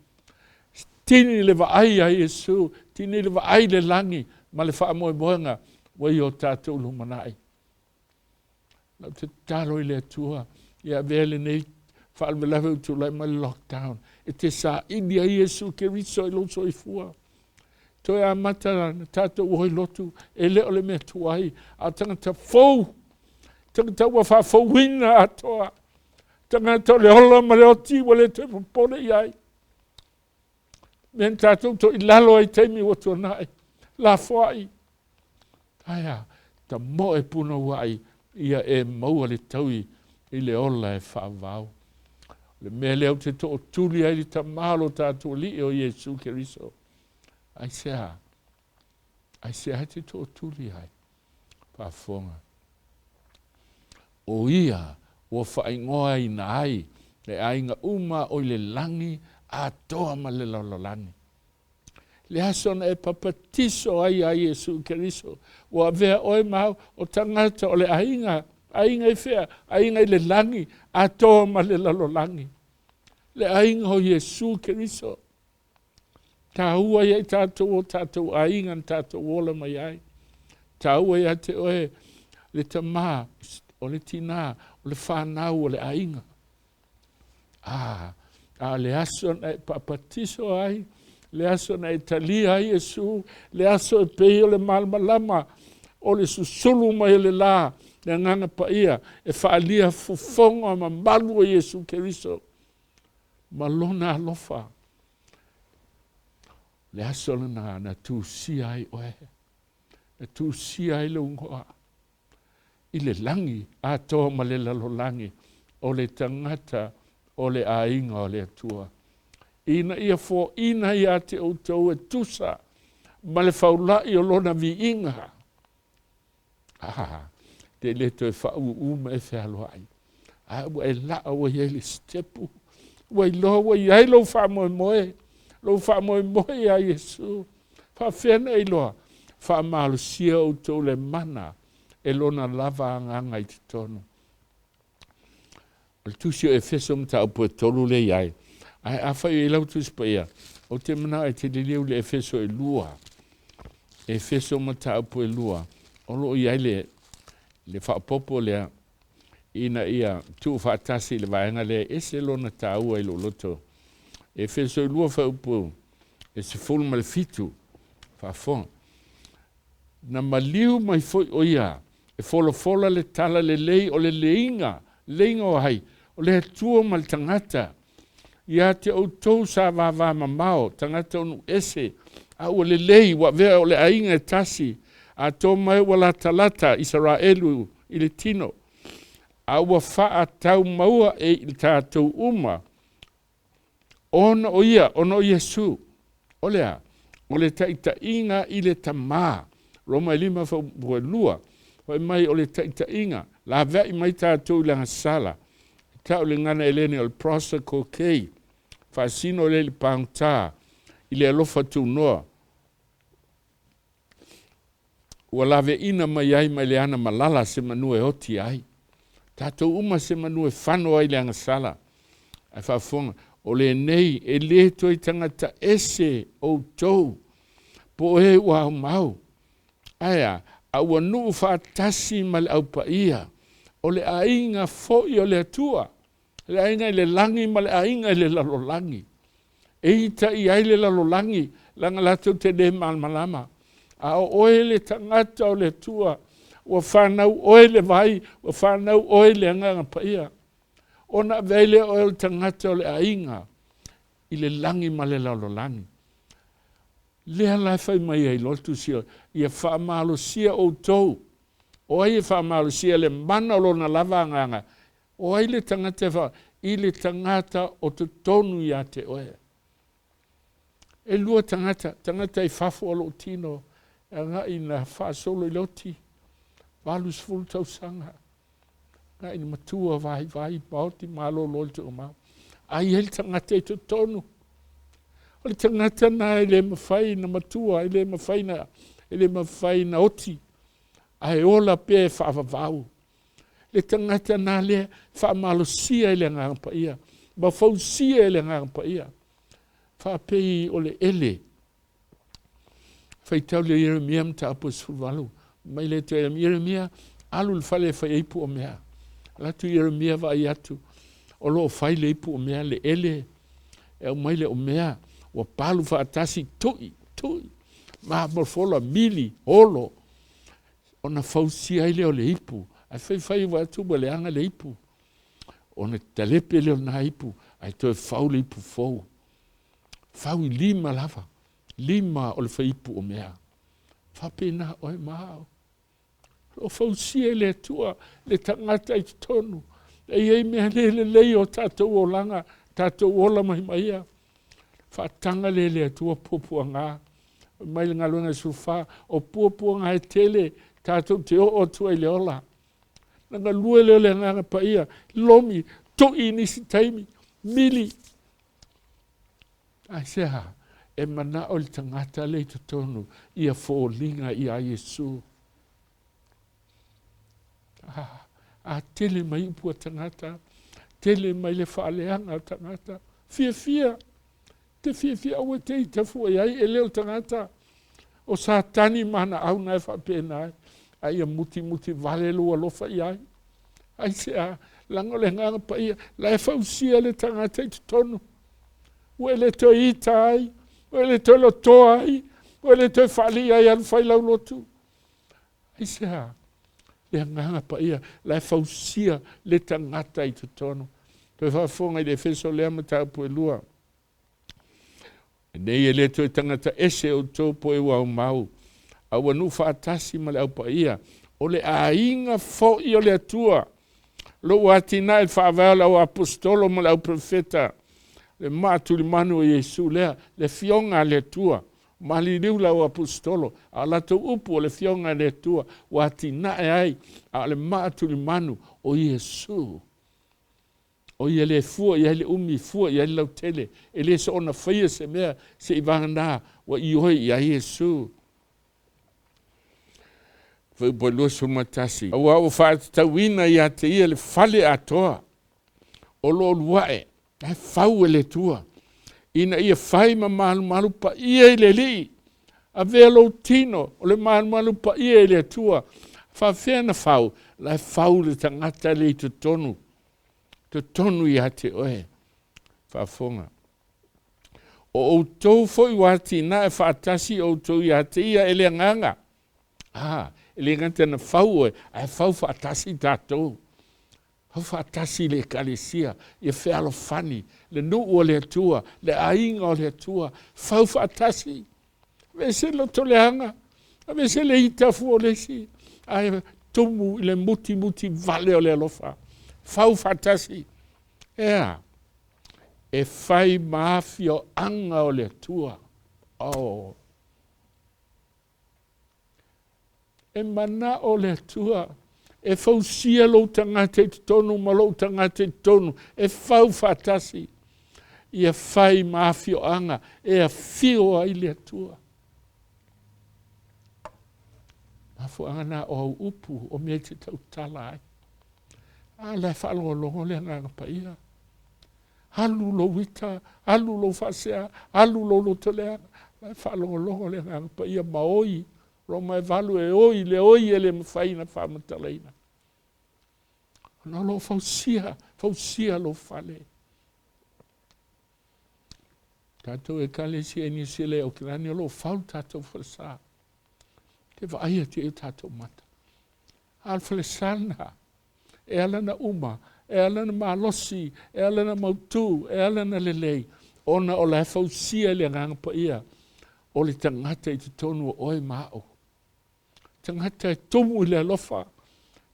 Tini le vaai a Iesu, tini le vaai le lagi ma le faamoemoega ua i o tatou lumanai. Lau te tatalo i le Atua ia avea lenei faalavelave ua tulai mai le lockdown e te saili ai Iesu Keriso i lou soifua. Toe amata na tatou o i lotu e le o le mea tuai, a o tagata fou, tagata ua faafouina atoa, tagata o le ola ma le oti ua le toe popole i ai. Mea na tatou toilalo ai taimi ua tuanai, lafoai. Aea, tamoe punouai ia e maua le taui i le ola e faavavau. O le mea lea ou te tootuli ai le Tama o lo tatou Alii o Iesu Keriso. Aisea? Aisea te tootuli ai? Faafofoga. O ia ua faaigoaina ai le aiga uma o i le lagi atoa ma le lalolagi. Le aso na e papatiso ai iā Iesu Keriso, ua avea oe ma au o tagata o le aiga, aiga i fea? Aiga i le lagi atoa ma le lalolagi. Le aiga o Iesu Keriso. Taua ia i tatou o tatou aiga na tatou ola mai ai. Taua ia te oe le tamā, o le tinā, o le fanau, o le aiga. A, A o le aso na e paapatiso ai, le aso na e talia ai Iesu, le aso e pei o le malamalama o le susulu mai o le lā, le Agaga Paia e faaalia fofoga mamalu o Iesu Keriso ma Lona alofa. Le aso lena na tusia ai oe, na tusia ai lou igoa i le lagi atoa ma le lalolagi o le tagata o le aiga o le Atua, ina ia foaina ia te outou e tusa ma le faula'i o Lona viiga. Ah, te le toe faaūū ma e fealoai, a ua e laa ua i ai le sitepu, ua iloa ua i ai lou faamoemoe, lou faamoemoe iā Iesu. Faafefea ona e iloa? Faamalosia outou le mana e lona lava agaga i totonu. O le tusi o Efeso mataupu e 3 lea i ai. Ae afai o i ai lau Tusi Paia, ou te manao e te liliu i le Efeso e 2. Efeso mataupu e 2, o lo o i ai le, le faaopoopo lea ina ia tuufaatasi i le vaega lea e ese lona taua i lou loto. Efeso e 2 fuaiupu e 17, faafofoga. Na maliu mai foi ʻo ia e folafola le tala lelei o le leiga, leiga o ai? O le Atua ma le tagata. Ia te outou sa vavamamao, tagata o nuu ese, a ua lelei, ua avea o le aiga e tasi, atoa mai ua latalata Isaraelu i le tino, a ua faataumaua e i tatou uma Ona o ia, ona o Iesu, o le a? O le taitaiga i le Tamā. Roma e 5 fuailua, fai mai o le taitaiga, laveai mai tatou i le agasala, e tau i le gagana Eleni o le prosokoke, faasino lea i le pagota, i le alofa tunoa, ua laveaina mai ai mai le ana malala se manu e oti ai. Tatou uma se manu e fano ai le agasala. Ae faafofoga, o lenei e lē toe tagata ese outou, po o e ua aumau. Ae a? A ua nuu faatasi ma le aupaia, o le aiga foi o le Atua, le aiga i le lagi ma le aiga i le lalolagi. E ita i ai le lalolagi, leaga latou te le malamalama. A o oe le tagata o le Atua, ua fanau oe i le vai, ua fanau oe i le Agaga Paia, ona ave ai lea oe o le tagata o le aiga i le lagi ma le lalolagi. Lea la e fai mai ai loa le Tusi, ia faamalosia outou. O ai e faamalosia? Le mana o lona lava agaga. O ai le tagata e fa i le tagata o totonu ia te oe? E lua tagata, tagata i fafo o lou tino e agai na faasolo i le oti, 80 tausaga, agai i le matua vaivai maoti malolo i le toomau. A i ai le tagata i totonu, o le tagata na e le mafai na matua, e le mafai na, e le mafai na oti, ae ola pea e faavavau. Le tagata na lea faamalosia i le Agaga Paia ma fausia i le Agaga Paia. Faapei o le ele. Faitau le Ieremia mataupu e 18. Mai le atu ia Ieremia, alu i le fale e fai ai ipu o mea. Alu atu Ieremia vaai atu, o lo o fai le ipu o mea, le ele, e aumai le omea, ua palu faatasi, tui, tui, mamofola, mili, olo, ona fausia ai lea o le ipu. Ae faifai ua atu ua leaga le ipu, ona talepe lea o lena ipu, ae toe fau le ipu fou. Fau i lima lava, lima o le faiipu o mea. Faapena oe ma au. O lo o fausia e le Atua le tagata i totonu. E i ai mea le lelei o tatou olaga, tatou ola mai ma ia. Faataga lea e le Atua puapuaga. Fai mai le galuega 14, o puapuaga e tele tatou te oo atu ai i le ola. Na galue lea o le Agaga Paia, lomi, to'i i nisi taimi, mili. Aisea? E manao le tagata lea i totonu ia foliga iā Iesu. A, a tele mai upu a tagata, tele mai le faaleaga a tagata, fiafia, te fiafia aua e te ita fua i ai, e le o le tagata, o Satani ma ana au na e faapena ai, a ia mutimuti vale lou alofa i ai. Aisea? Leaga o le Agaga Paia, la e fausia le tagata i totonu. Ua e le toe ita ai, ua e le toe lotoa ai, ua e le toe faalii ai, alu fai lau lotu. Aisea? Le Agaga Paia la e fausia le tagata i totonu. Toe faafofoga i le Efeso lea mataupu e lua. Nei e le toe tagata ese outou po e ua aumau, a ua nuu faatasi ma le Au Paia, o le aiga foi o le Atua, lou atinae le faavae o le au aposetolo ma le au perofeta, le maa tulimanu o Iesu lea, le afioga a le Atua, maliliu le au aposetolo, a o latou upu o le afioga a le Atua, ua atinae ai, a o le maa tulimanu o Iesu. O ia le fua i ai le umi, fua i ai le lautele, e le soona faia se mea se i vagana ua ioe i ai Iesu. Fuaiupu 21, aua ua faatatauina ia te ia le fale atoa o lo o luae, ae fau e le Atua, ina ia fai ma malumalu paia i le Alii. Avea lou tino o le malumalu paia i le Atua. Faafefea na fau? La e fau le tagata le i totonu, totonu ia te oe. Faafofoga. O outou foi ua atinae faatasi outou ia te ia e le Agaga. A, e le gata na fau oe, ae fau faatasi tatou. Fau faatasi le Ekalesia, ia fealofani, le nuu o le Atua, le aiga o le Atua, fau faatasi. Aveese le lotoleaga, aveese le ita fua o le isi, ae tumu i le mutimuti vale o le alofa. Fau faatasi. Ea, e fai ma afioaga o le Atua. Oh. E manao le Atua e fausia lou tagata i totonu ma lou tagata i totonu, e fau faatasi, ia fai ma afioaga e afio ai le Atua. Mafuaaga na o au upu o mea e te tautala ai. A la e faalogologo le Agaga Paia. Alu lou ita, alu lou faasea, alu lou lotoleaga. La e faalogologo le Agaga Paia ma oi, Roma e 8 e oi, le oi e le mafai ona faamatalaina. Ona o lo o fausia, fausia lou fale. Tatou Ekalesia i Niu Sila i Aukilani o lo o fau le tatou falesa. Te vaai atu i o tatou mata. A o le falesa lena, e ala na uma, e ala na malosi, e ala na mautu, e ala na lelei, ona o la e fausia i le Agaga Paia o le tagata i totonu o oe ma au. Tagata e tumu i le alofa,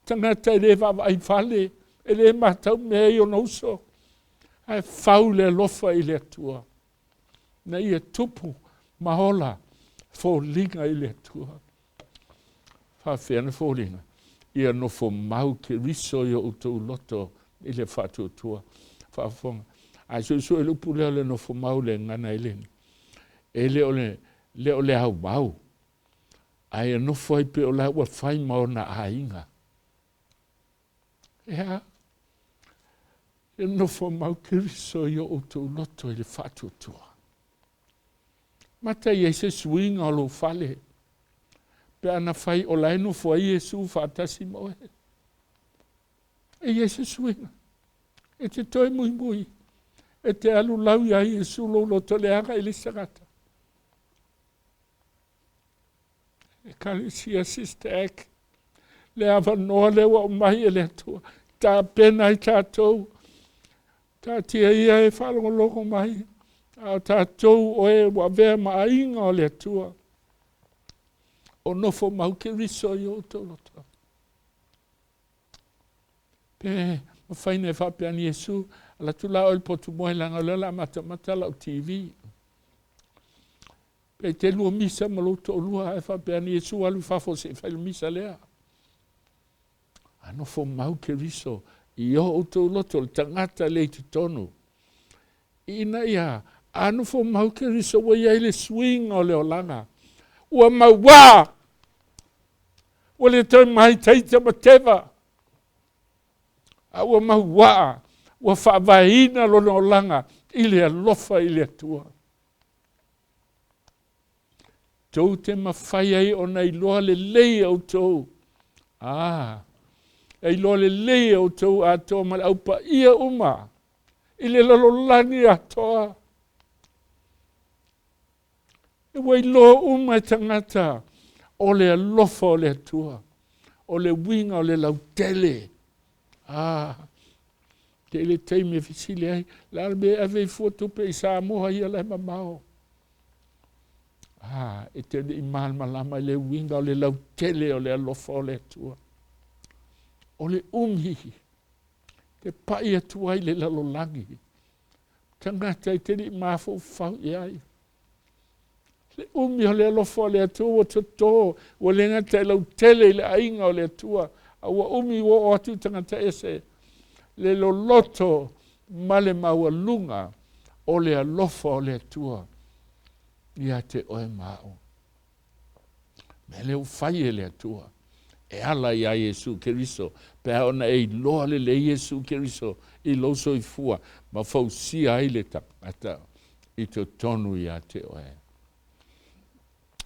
tagata e le vaavaai fale, e le matau mea i ona uso, ae fau le alofa i le Atua, na ia tupu ma ola foliga i le Atua. Faafefea na foliga? Ia nofo mau Keriso i o outou loto i le faatuatua. Faafofoga. A suesue le upu lea o le nofo mau le gagana eleni, e le o le, le o le aumau, ae ia nofo ai pei o la ua fai ma ona aiga. Ea, ia nofo mau Keriso i o outou loto i le faatuatua. Mata i ai se suiga o lou fale, pe ana fai o la e nofo ai Iesu faatasi ma oe. E i ai se suiga. E te toe muimui, e te alu lau iā Iesu lou loto leaga i le isi tagata. Ekalesia Sister Act, le avanoa lea ua aumai e le Atua, tapena ai tatou, taatia ia e faalogologo mai, a o tatou o e ua avea ma aiga o le Atua, o nofo mau Keriso i o outou loto. Pe mafai ona e faapea ane, Iesu, ala atu la oe i le potu moe leaga o lea o le a matamata lau TV. Pe te lua misa ma lou toalua ae faapea ane, Iesu, alu i fafo se i fai le misa lea. A nofo mau Keriso i o outou loto, le tagata lea i totonu. Ina ia a nofo mau Keriso ua i ai le suiga o le olaga. Ua mauā! Ua le toe maitaita ma teva, a ua mauaa, ua faavaeina lona olaga i le alofa i le Atua. Tou te mafai ai ona iloa lelei e outou, a, e iloa lelei e outou atoa ma le au paia uma i le lalolagi atoa. Ua iloa uma e tagata o le alofa o le Atua, o le uiga o le lautele. Ah, tele taimi e fesili ai, le a le mea e ave ai fua tupe i Samoa ia la e mamao. Ah, e te le i malamalama i le uiga o le lautele o le alofa o le Atua. O le umi te pai atu ai le lalolagi, tagata e te le i mafaufau i ai. Le umi o le alofa o le Atua ua toto, ua le gata e lautele i le aiga o le Atua, a ua umi ua oo atu i tagata ese, le loloto ma le maualuga o le alofa o le Atua ia te oe ma au. Mea lea ua fai e le Atua e ala iā Iesu Keriso, pe a ona e iloa lelei Iesu Keriso i lou soifua ma fausia ai le tagata i totonu ia te oe.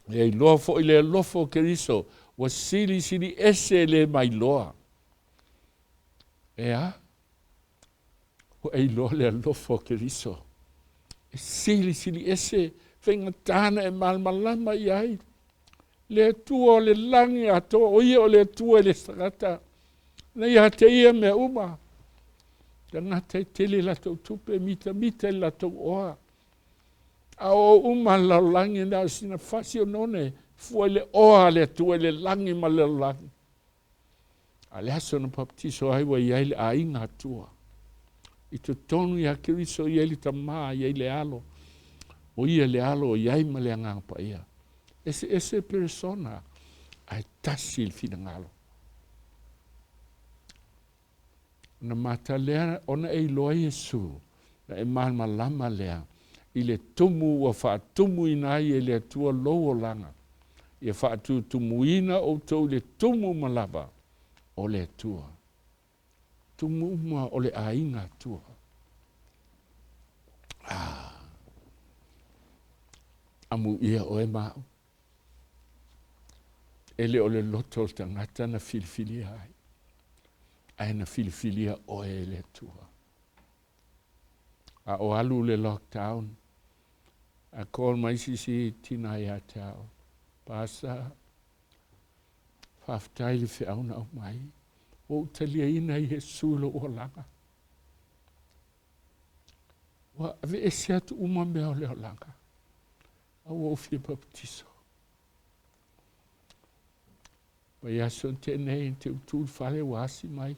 E iloa foi le alofa o Keriso ua silisili ese le mailoa. E a? Ua e iloa le alofa o Keriso e silisili ese faigata na e malamalama i ai. Le Atua o le lagi atoa, o ia o le Atua i le tagata, na ia te ia mea uma. Tagata e tele latou tupe, mitamita i latou oa. A o uma le lalolagi na o sina fasi o none, fua i le oa a le Atua i le lagi ma le lalolagi. A le aso na baptiso ai ua i ai le aiga Atua. I totonu ia Keriso i ai le Tamā, i ai le Alo. O ia le Alo o i ai ma le Agaga Paia. Eseese peresona, ae tasi le finagalo. Ona mata lea ona e iloa Iesu, na e malamalama lea i le tumu ua faatumuina ai e le Atua lou olaga, ia faatutumuina outou i le tumu uma lava o le Atua. Tumu uma o le aiga Atua. Ah, amuia oe ma au. E le o le loto o le tagata na filifilia ai, ae na filifilia oe e le Atua. A o alu le lockdown, a call mai sisi tina ia te au, Pastor, faafetai le feau na aumai, ua ou taliaina Iesu i lou olaga. Ua aveese atu uma mea o le olaga, a ua ou fia baptiso. Mai aso na tea nei, te utu i le fale ua asi mai.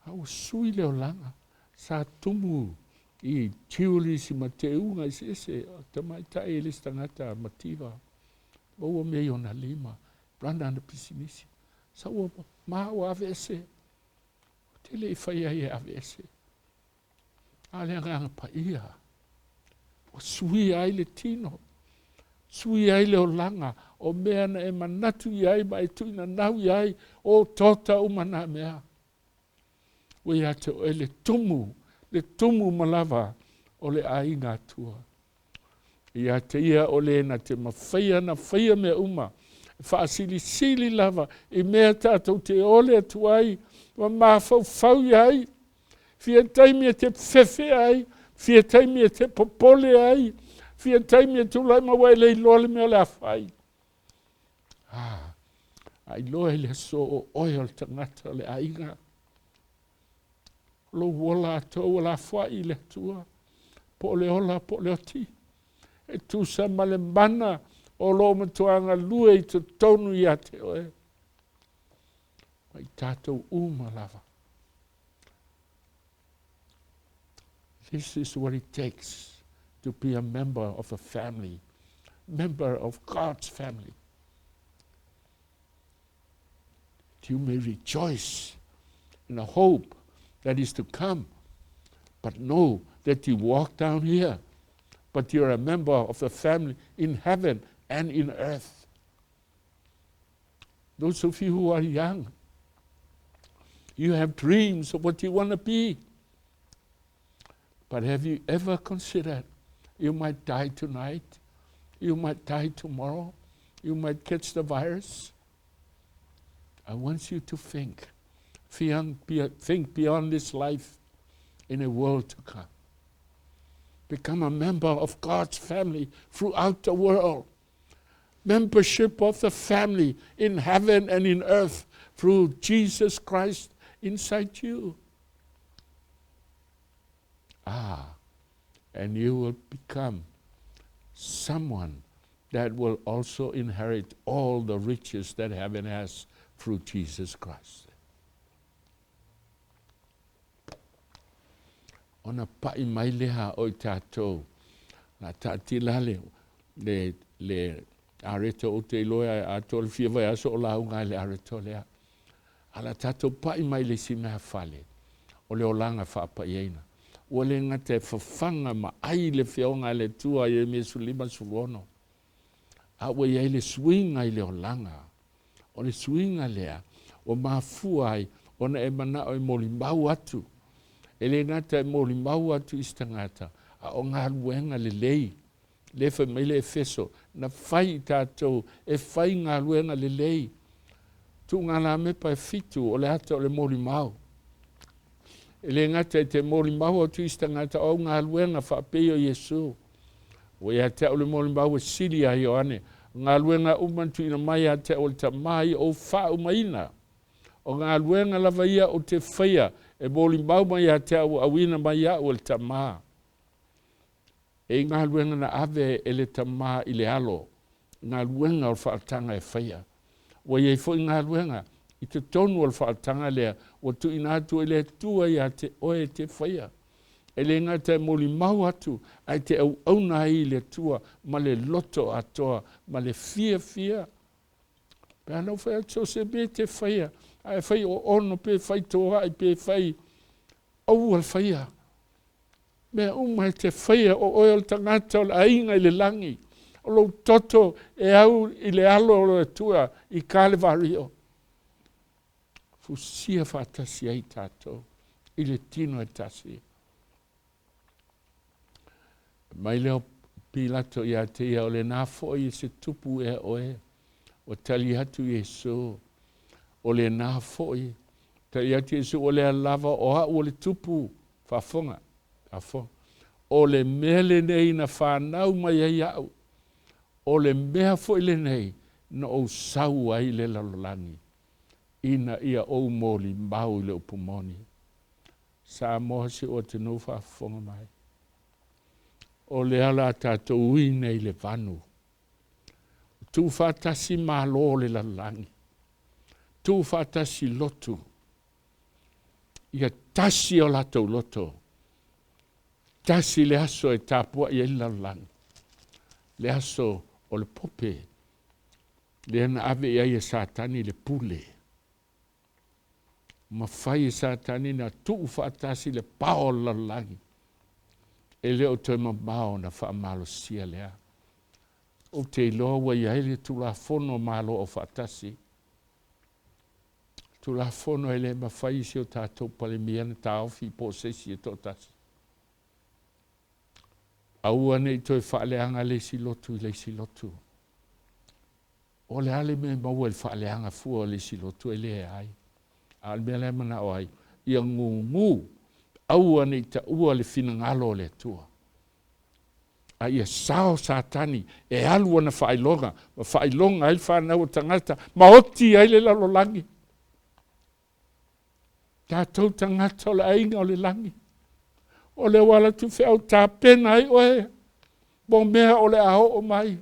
A ua sui le olaga, sa tumu i jewelries ma teuga eseese, o tamaitai e le isi tagata mativa, maua mea i ona lima, run ana pisinisi. Sa ua ma ua aveese, ou te le i fai ai e aveese. A o le Agaga Paia, ua suia ai le tino, suia ai le olaga, o mea na e manatu i ai ma e tuuinanau i ai, o tota uma nā mea. Ua ia te oe le tumu, le tumu uma lava o le aiga Atua. Ia te ia o le na te mafaia na faia mea uma, e faasilisili lava i mea tatou te ole atu ai ma mafaufau i ai, fia taimi e te fefe ai, fia taimi e te popole ai, fia taimi e tulai mai ua e le iloa le mea o le a fai. Ah, a iloa i le aso o oe o le tagata o le aiga, lou ola atoa ua lafoai i le Atua, po o le ola po o le oti, e tusa ma le mana o lo o matua galue i totonu ia te oe, ma i tatou uma lava. This is what it takes to be a member of a family, member of God's family. That you may rejoice in the hope that is to come, but know that you walk down here, but you're a member of the family in heaven and in earth. Those of you who are young, you have dreams of what you want to be. But have you ever considered you might die tonight? You might die tomorrow? You might catch the virus? I want you to think, think beyond this life in a world to come. Become a member of God's family throughout the world. Membership of the family in heaven and in earth through Jesus Christ inside you. Ah, and you will become someone that will also inherit all the riches that heaven has through Jesus Christ. Ona pa'i mai lea o i tatou. La taatila le, le, le areto o te iloa e atoa le fia vaiaso o lauga ai le areto lea. A la tatou pa'i mai le isi mea fale, o le olaga faapaiaina. Ua le gata e fafaga ma ai le feoga a le Atua Ieremia 15, 16, a ua i ai le suiga i le olaga. O le suiga lea ua mafua ai ona e manao e molimau atu. E le gata e molimau atu i se tagata, a o galuega lelei. Lea fai mai le Efeso, na fai i tatou e fai galuega lelei. Tuugalamepa e fitu o le ata o le molimau. E le gata e te molimau atu i se tagata o au galuega faapei o Iesu. Ua ia te au le molimau e sili ia Ioane. O galuega uma na tuuina mai ia te au e le Tama ia ou faaumaina. O galuega lava ia ou te faia e molimau mai ia te au ua auina mai iaʻu e le Tama. E i galuega na ave e le Tama i le Alo, galuega o le faaolataga e faia. Ua i ai foi galuega i totonu o le faaolataga lea ua tuuina atu e le Atua ia te oe e te faia. E le gata e molimau atu, ae te auauna ai i le Atua ma le loto atoa ma le fiafia. Pe a na ou fai atu so o se mea e te faia, ae fai oono pe fai toai pe fai aua le faia. Mea uma e te faia, o oe o le tagata o le aiga i le lagi, o lou toto e au i le alo o le Atua i Kalevario. Fusia faatasi ai tatou i le tino e tasi. Mai lea o Pilato ia te ia, o lena foi e se tupu ea oe. Ua tali atu Iesu, o lena foi. Tali atu Iesu, o lea lava o au o le tupu. Faafofoga, faafofoga. O le mea lenei na fanau mai ai au, o le mea foi lenei na ou sau ai i le lalolagi, ina ia ou molimau i le upu moni. Samoa si ou atunuu faafofoga mai. O lea la tatou ui nei i le vanu. Tuufaatasi malo o le lalolagi, tuufaatasi lotu, ia tasi o latou loto, tasi le aso e tapuai ai le lalolagi, le aso o le pope, lea na ave i ai e Satani le pule. Mafai e Satani na tuufaatasi le pao o le lalolagi, e le o toe mamao na faamalosia lea. Ou te iloa ua i ai le Tulafono Malo Aufaatasi, Tulafono e le mafai e si o tatou Palemia na taofi po o se isi e toatasi. Aua ne i toe faaleaga le isi lotu i le isi lotu. O le a le mea e maua i le faaleaga fua o le isi lotu e leai. A o le mea la e manao ai, ia gugu, aua ne i taua le finagalo o le Atua. A ia sao Satani e alu ana faailoga, ma faailoga ai le fanau o tagata, ma oti ai le lalolagi. Tatou tagata o le aiga o le lagi, o lea ua alu atu feau tapena ai oe mo mea o le a oo mai.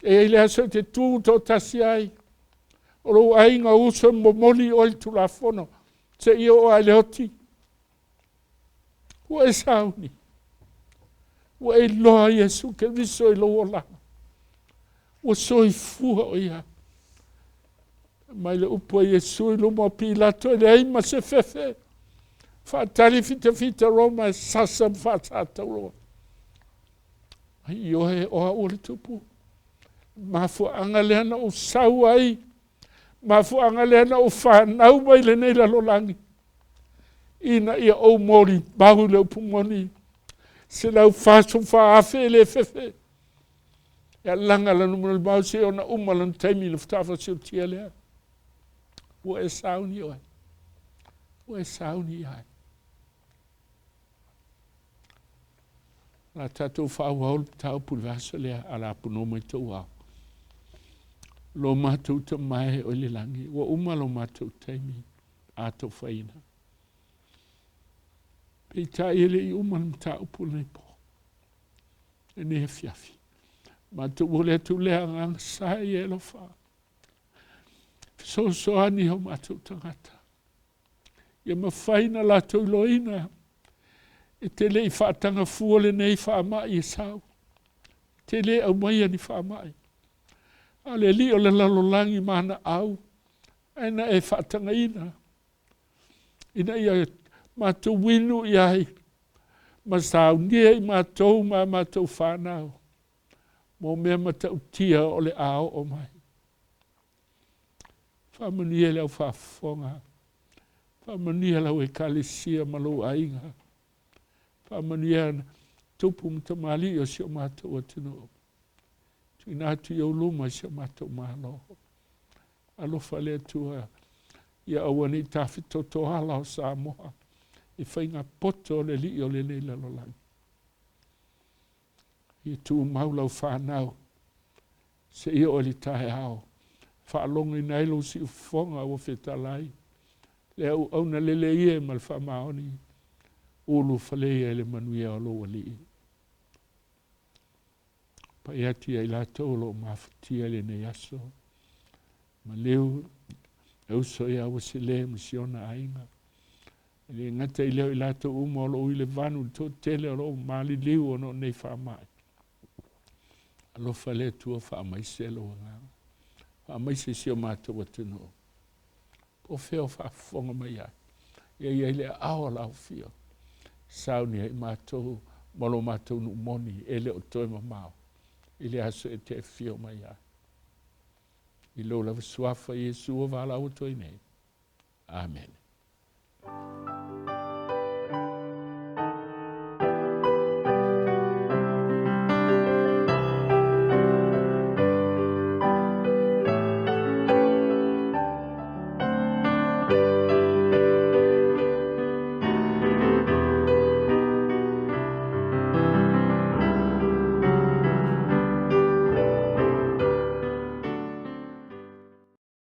E i ai le aso e te tu toatasi ai, o lou aiga uso e momoli oe i le Tulafono, seia oo lava i le oti. Ua e sauni, ua e iloa Iesu Keriso i lou olaga, ua soifua o ia. Mai le upu a Iesu i luma o Pilato, e leai ma se fefe, faatali fitafita Roma e sasa ma faasatauloa. Ai ioe o au o le tupu. Mafuaaga lea na ou sau ai, mafuaaga lea na ou fanau mai lenei lalolagi, ina ia ou molimau i le upu moni, 144,000 e le fefe. E alaga lana molimau seia ona uma lana taimi na faatoa fasiotia lea. Ua e sauni oe, ua e sauni i ai. O le a tatou faaauau le mataupu i le vaiaso lea a o le a aponoa mai tou ao. Lo matou Tama e o i le lagi, ua uma lo matou taimi atofaina. Peitai e le i uma le mataupu lenei po, lenei afiafi. Matou momoli atu le agaga sa ia e alofa, fesoasoani i o matou tagata, ia mafai ona latou iloaina e te le i faataga fua lenei faamai e sau, e te le aumaia ni faamai, a o le alii o le lalolagi ma ana au, ae na e faatagaina ina ia matou inu i ai ma saunia i matou ma a matou fanau mo mea matautia o le a oo mai. Faamanuia i le au faafofoga, faamanuia lau Ekalesia ma lou aiga, faamanuia tupu ma tamalii o si o matou atunuu. Tuuina atu i ou luma si o matou Malo. Alofa le Atua ia aua ne i tafetoto ala o Samoa i faiga poto a le alii o lenei lalolagi. Ia tumau lau fanau seia oo i le taeao, faalogoina ai lou siufofoga ua fetalai, le auauna lelei e ma le faamaoni, ulufale ia i le manuia o lou Alii. Pai atu ia i latou o lo o mafatia i lenei aso, maliu le uso ia Uesele ma si ona aiga. E le gata i lea o i latou uma o lo o i le vanu i le toatele o lo o maliliu ona o nei faamai. Alofa le Atua faamaise lou agaga, faamaise si o matou atunuu. Po o fea o faafofoga mai ai, ia i ai le aao alafia, sauni ai matou ma lo matou nuu moni e le o toe mamao i le aso e te afio mai ai. I lou lava suafa Iesu ua valaau atu ai nei. Amene.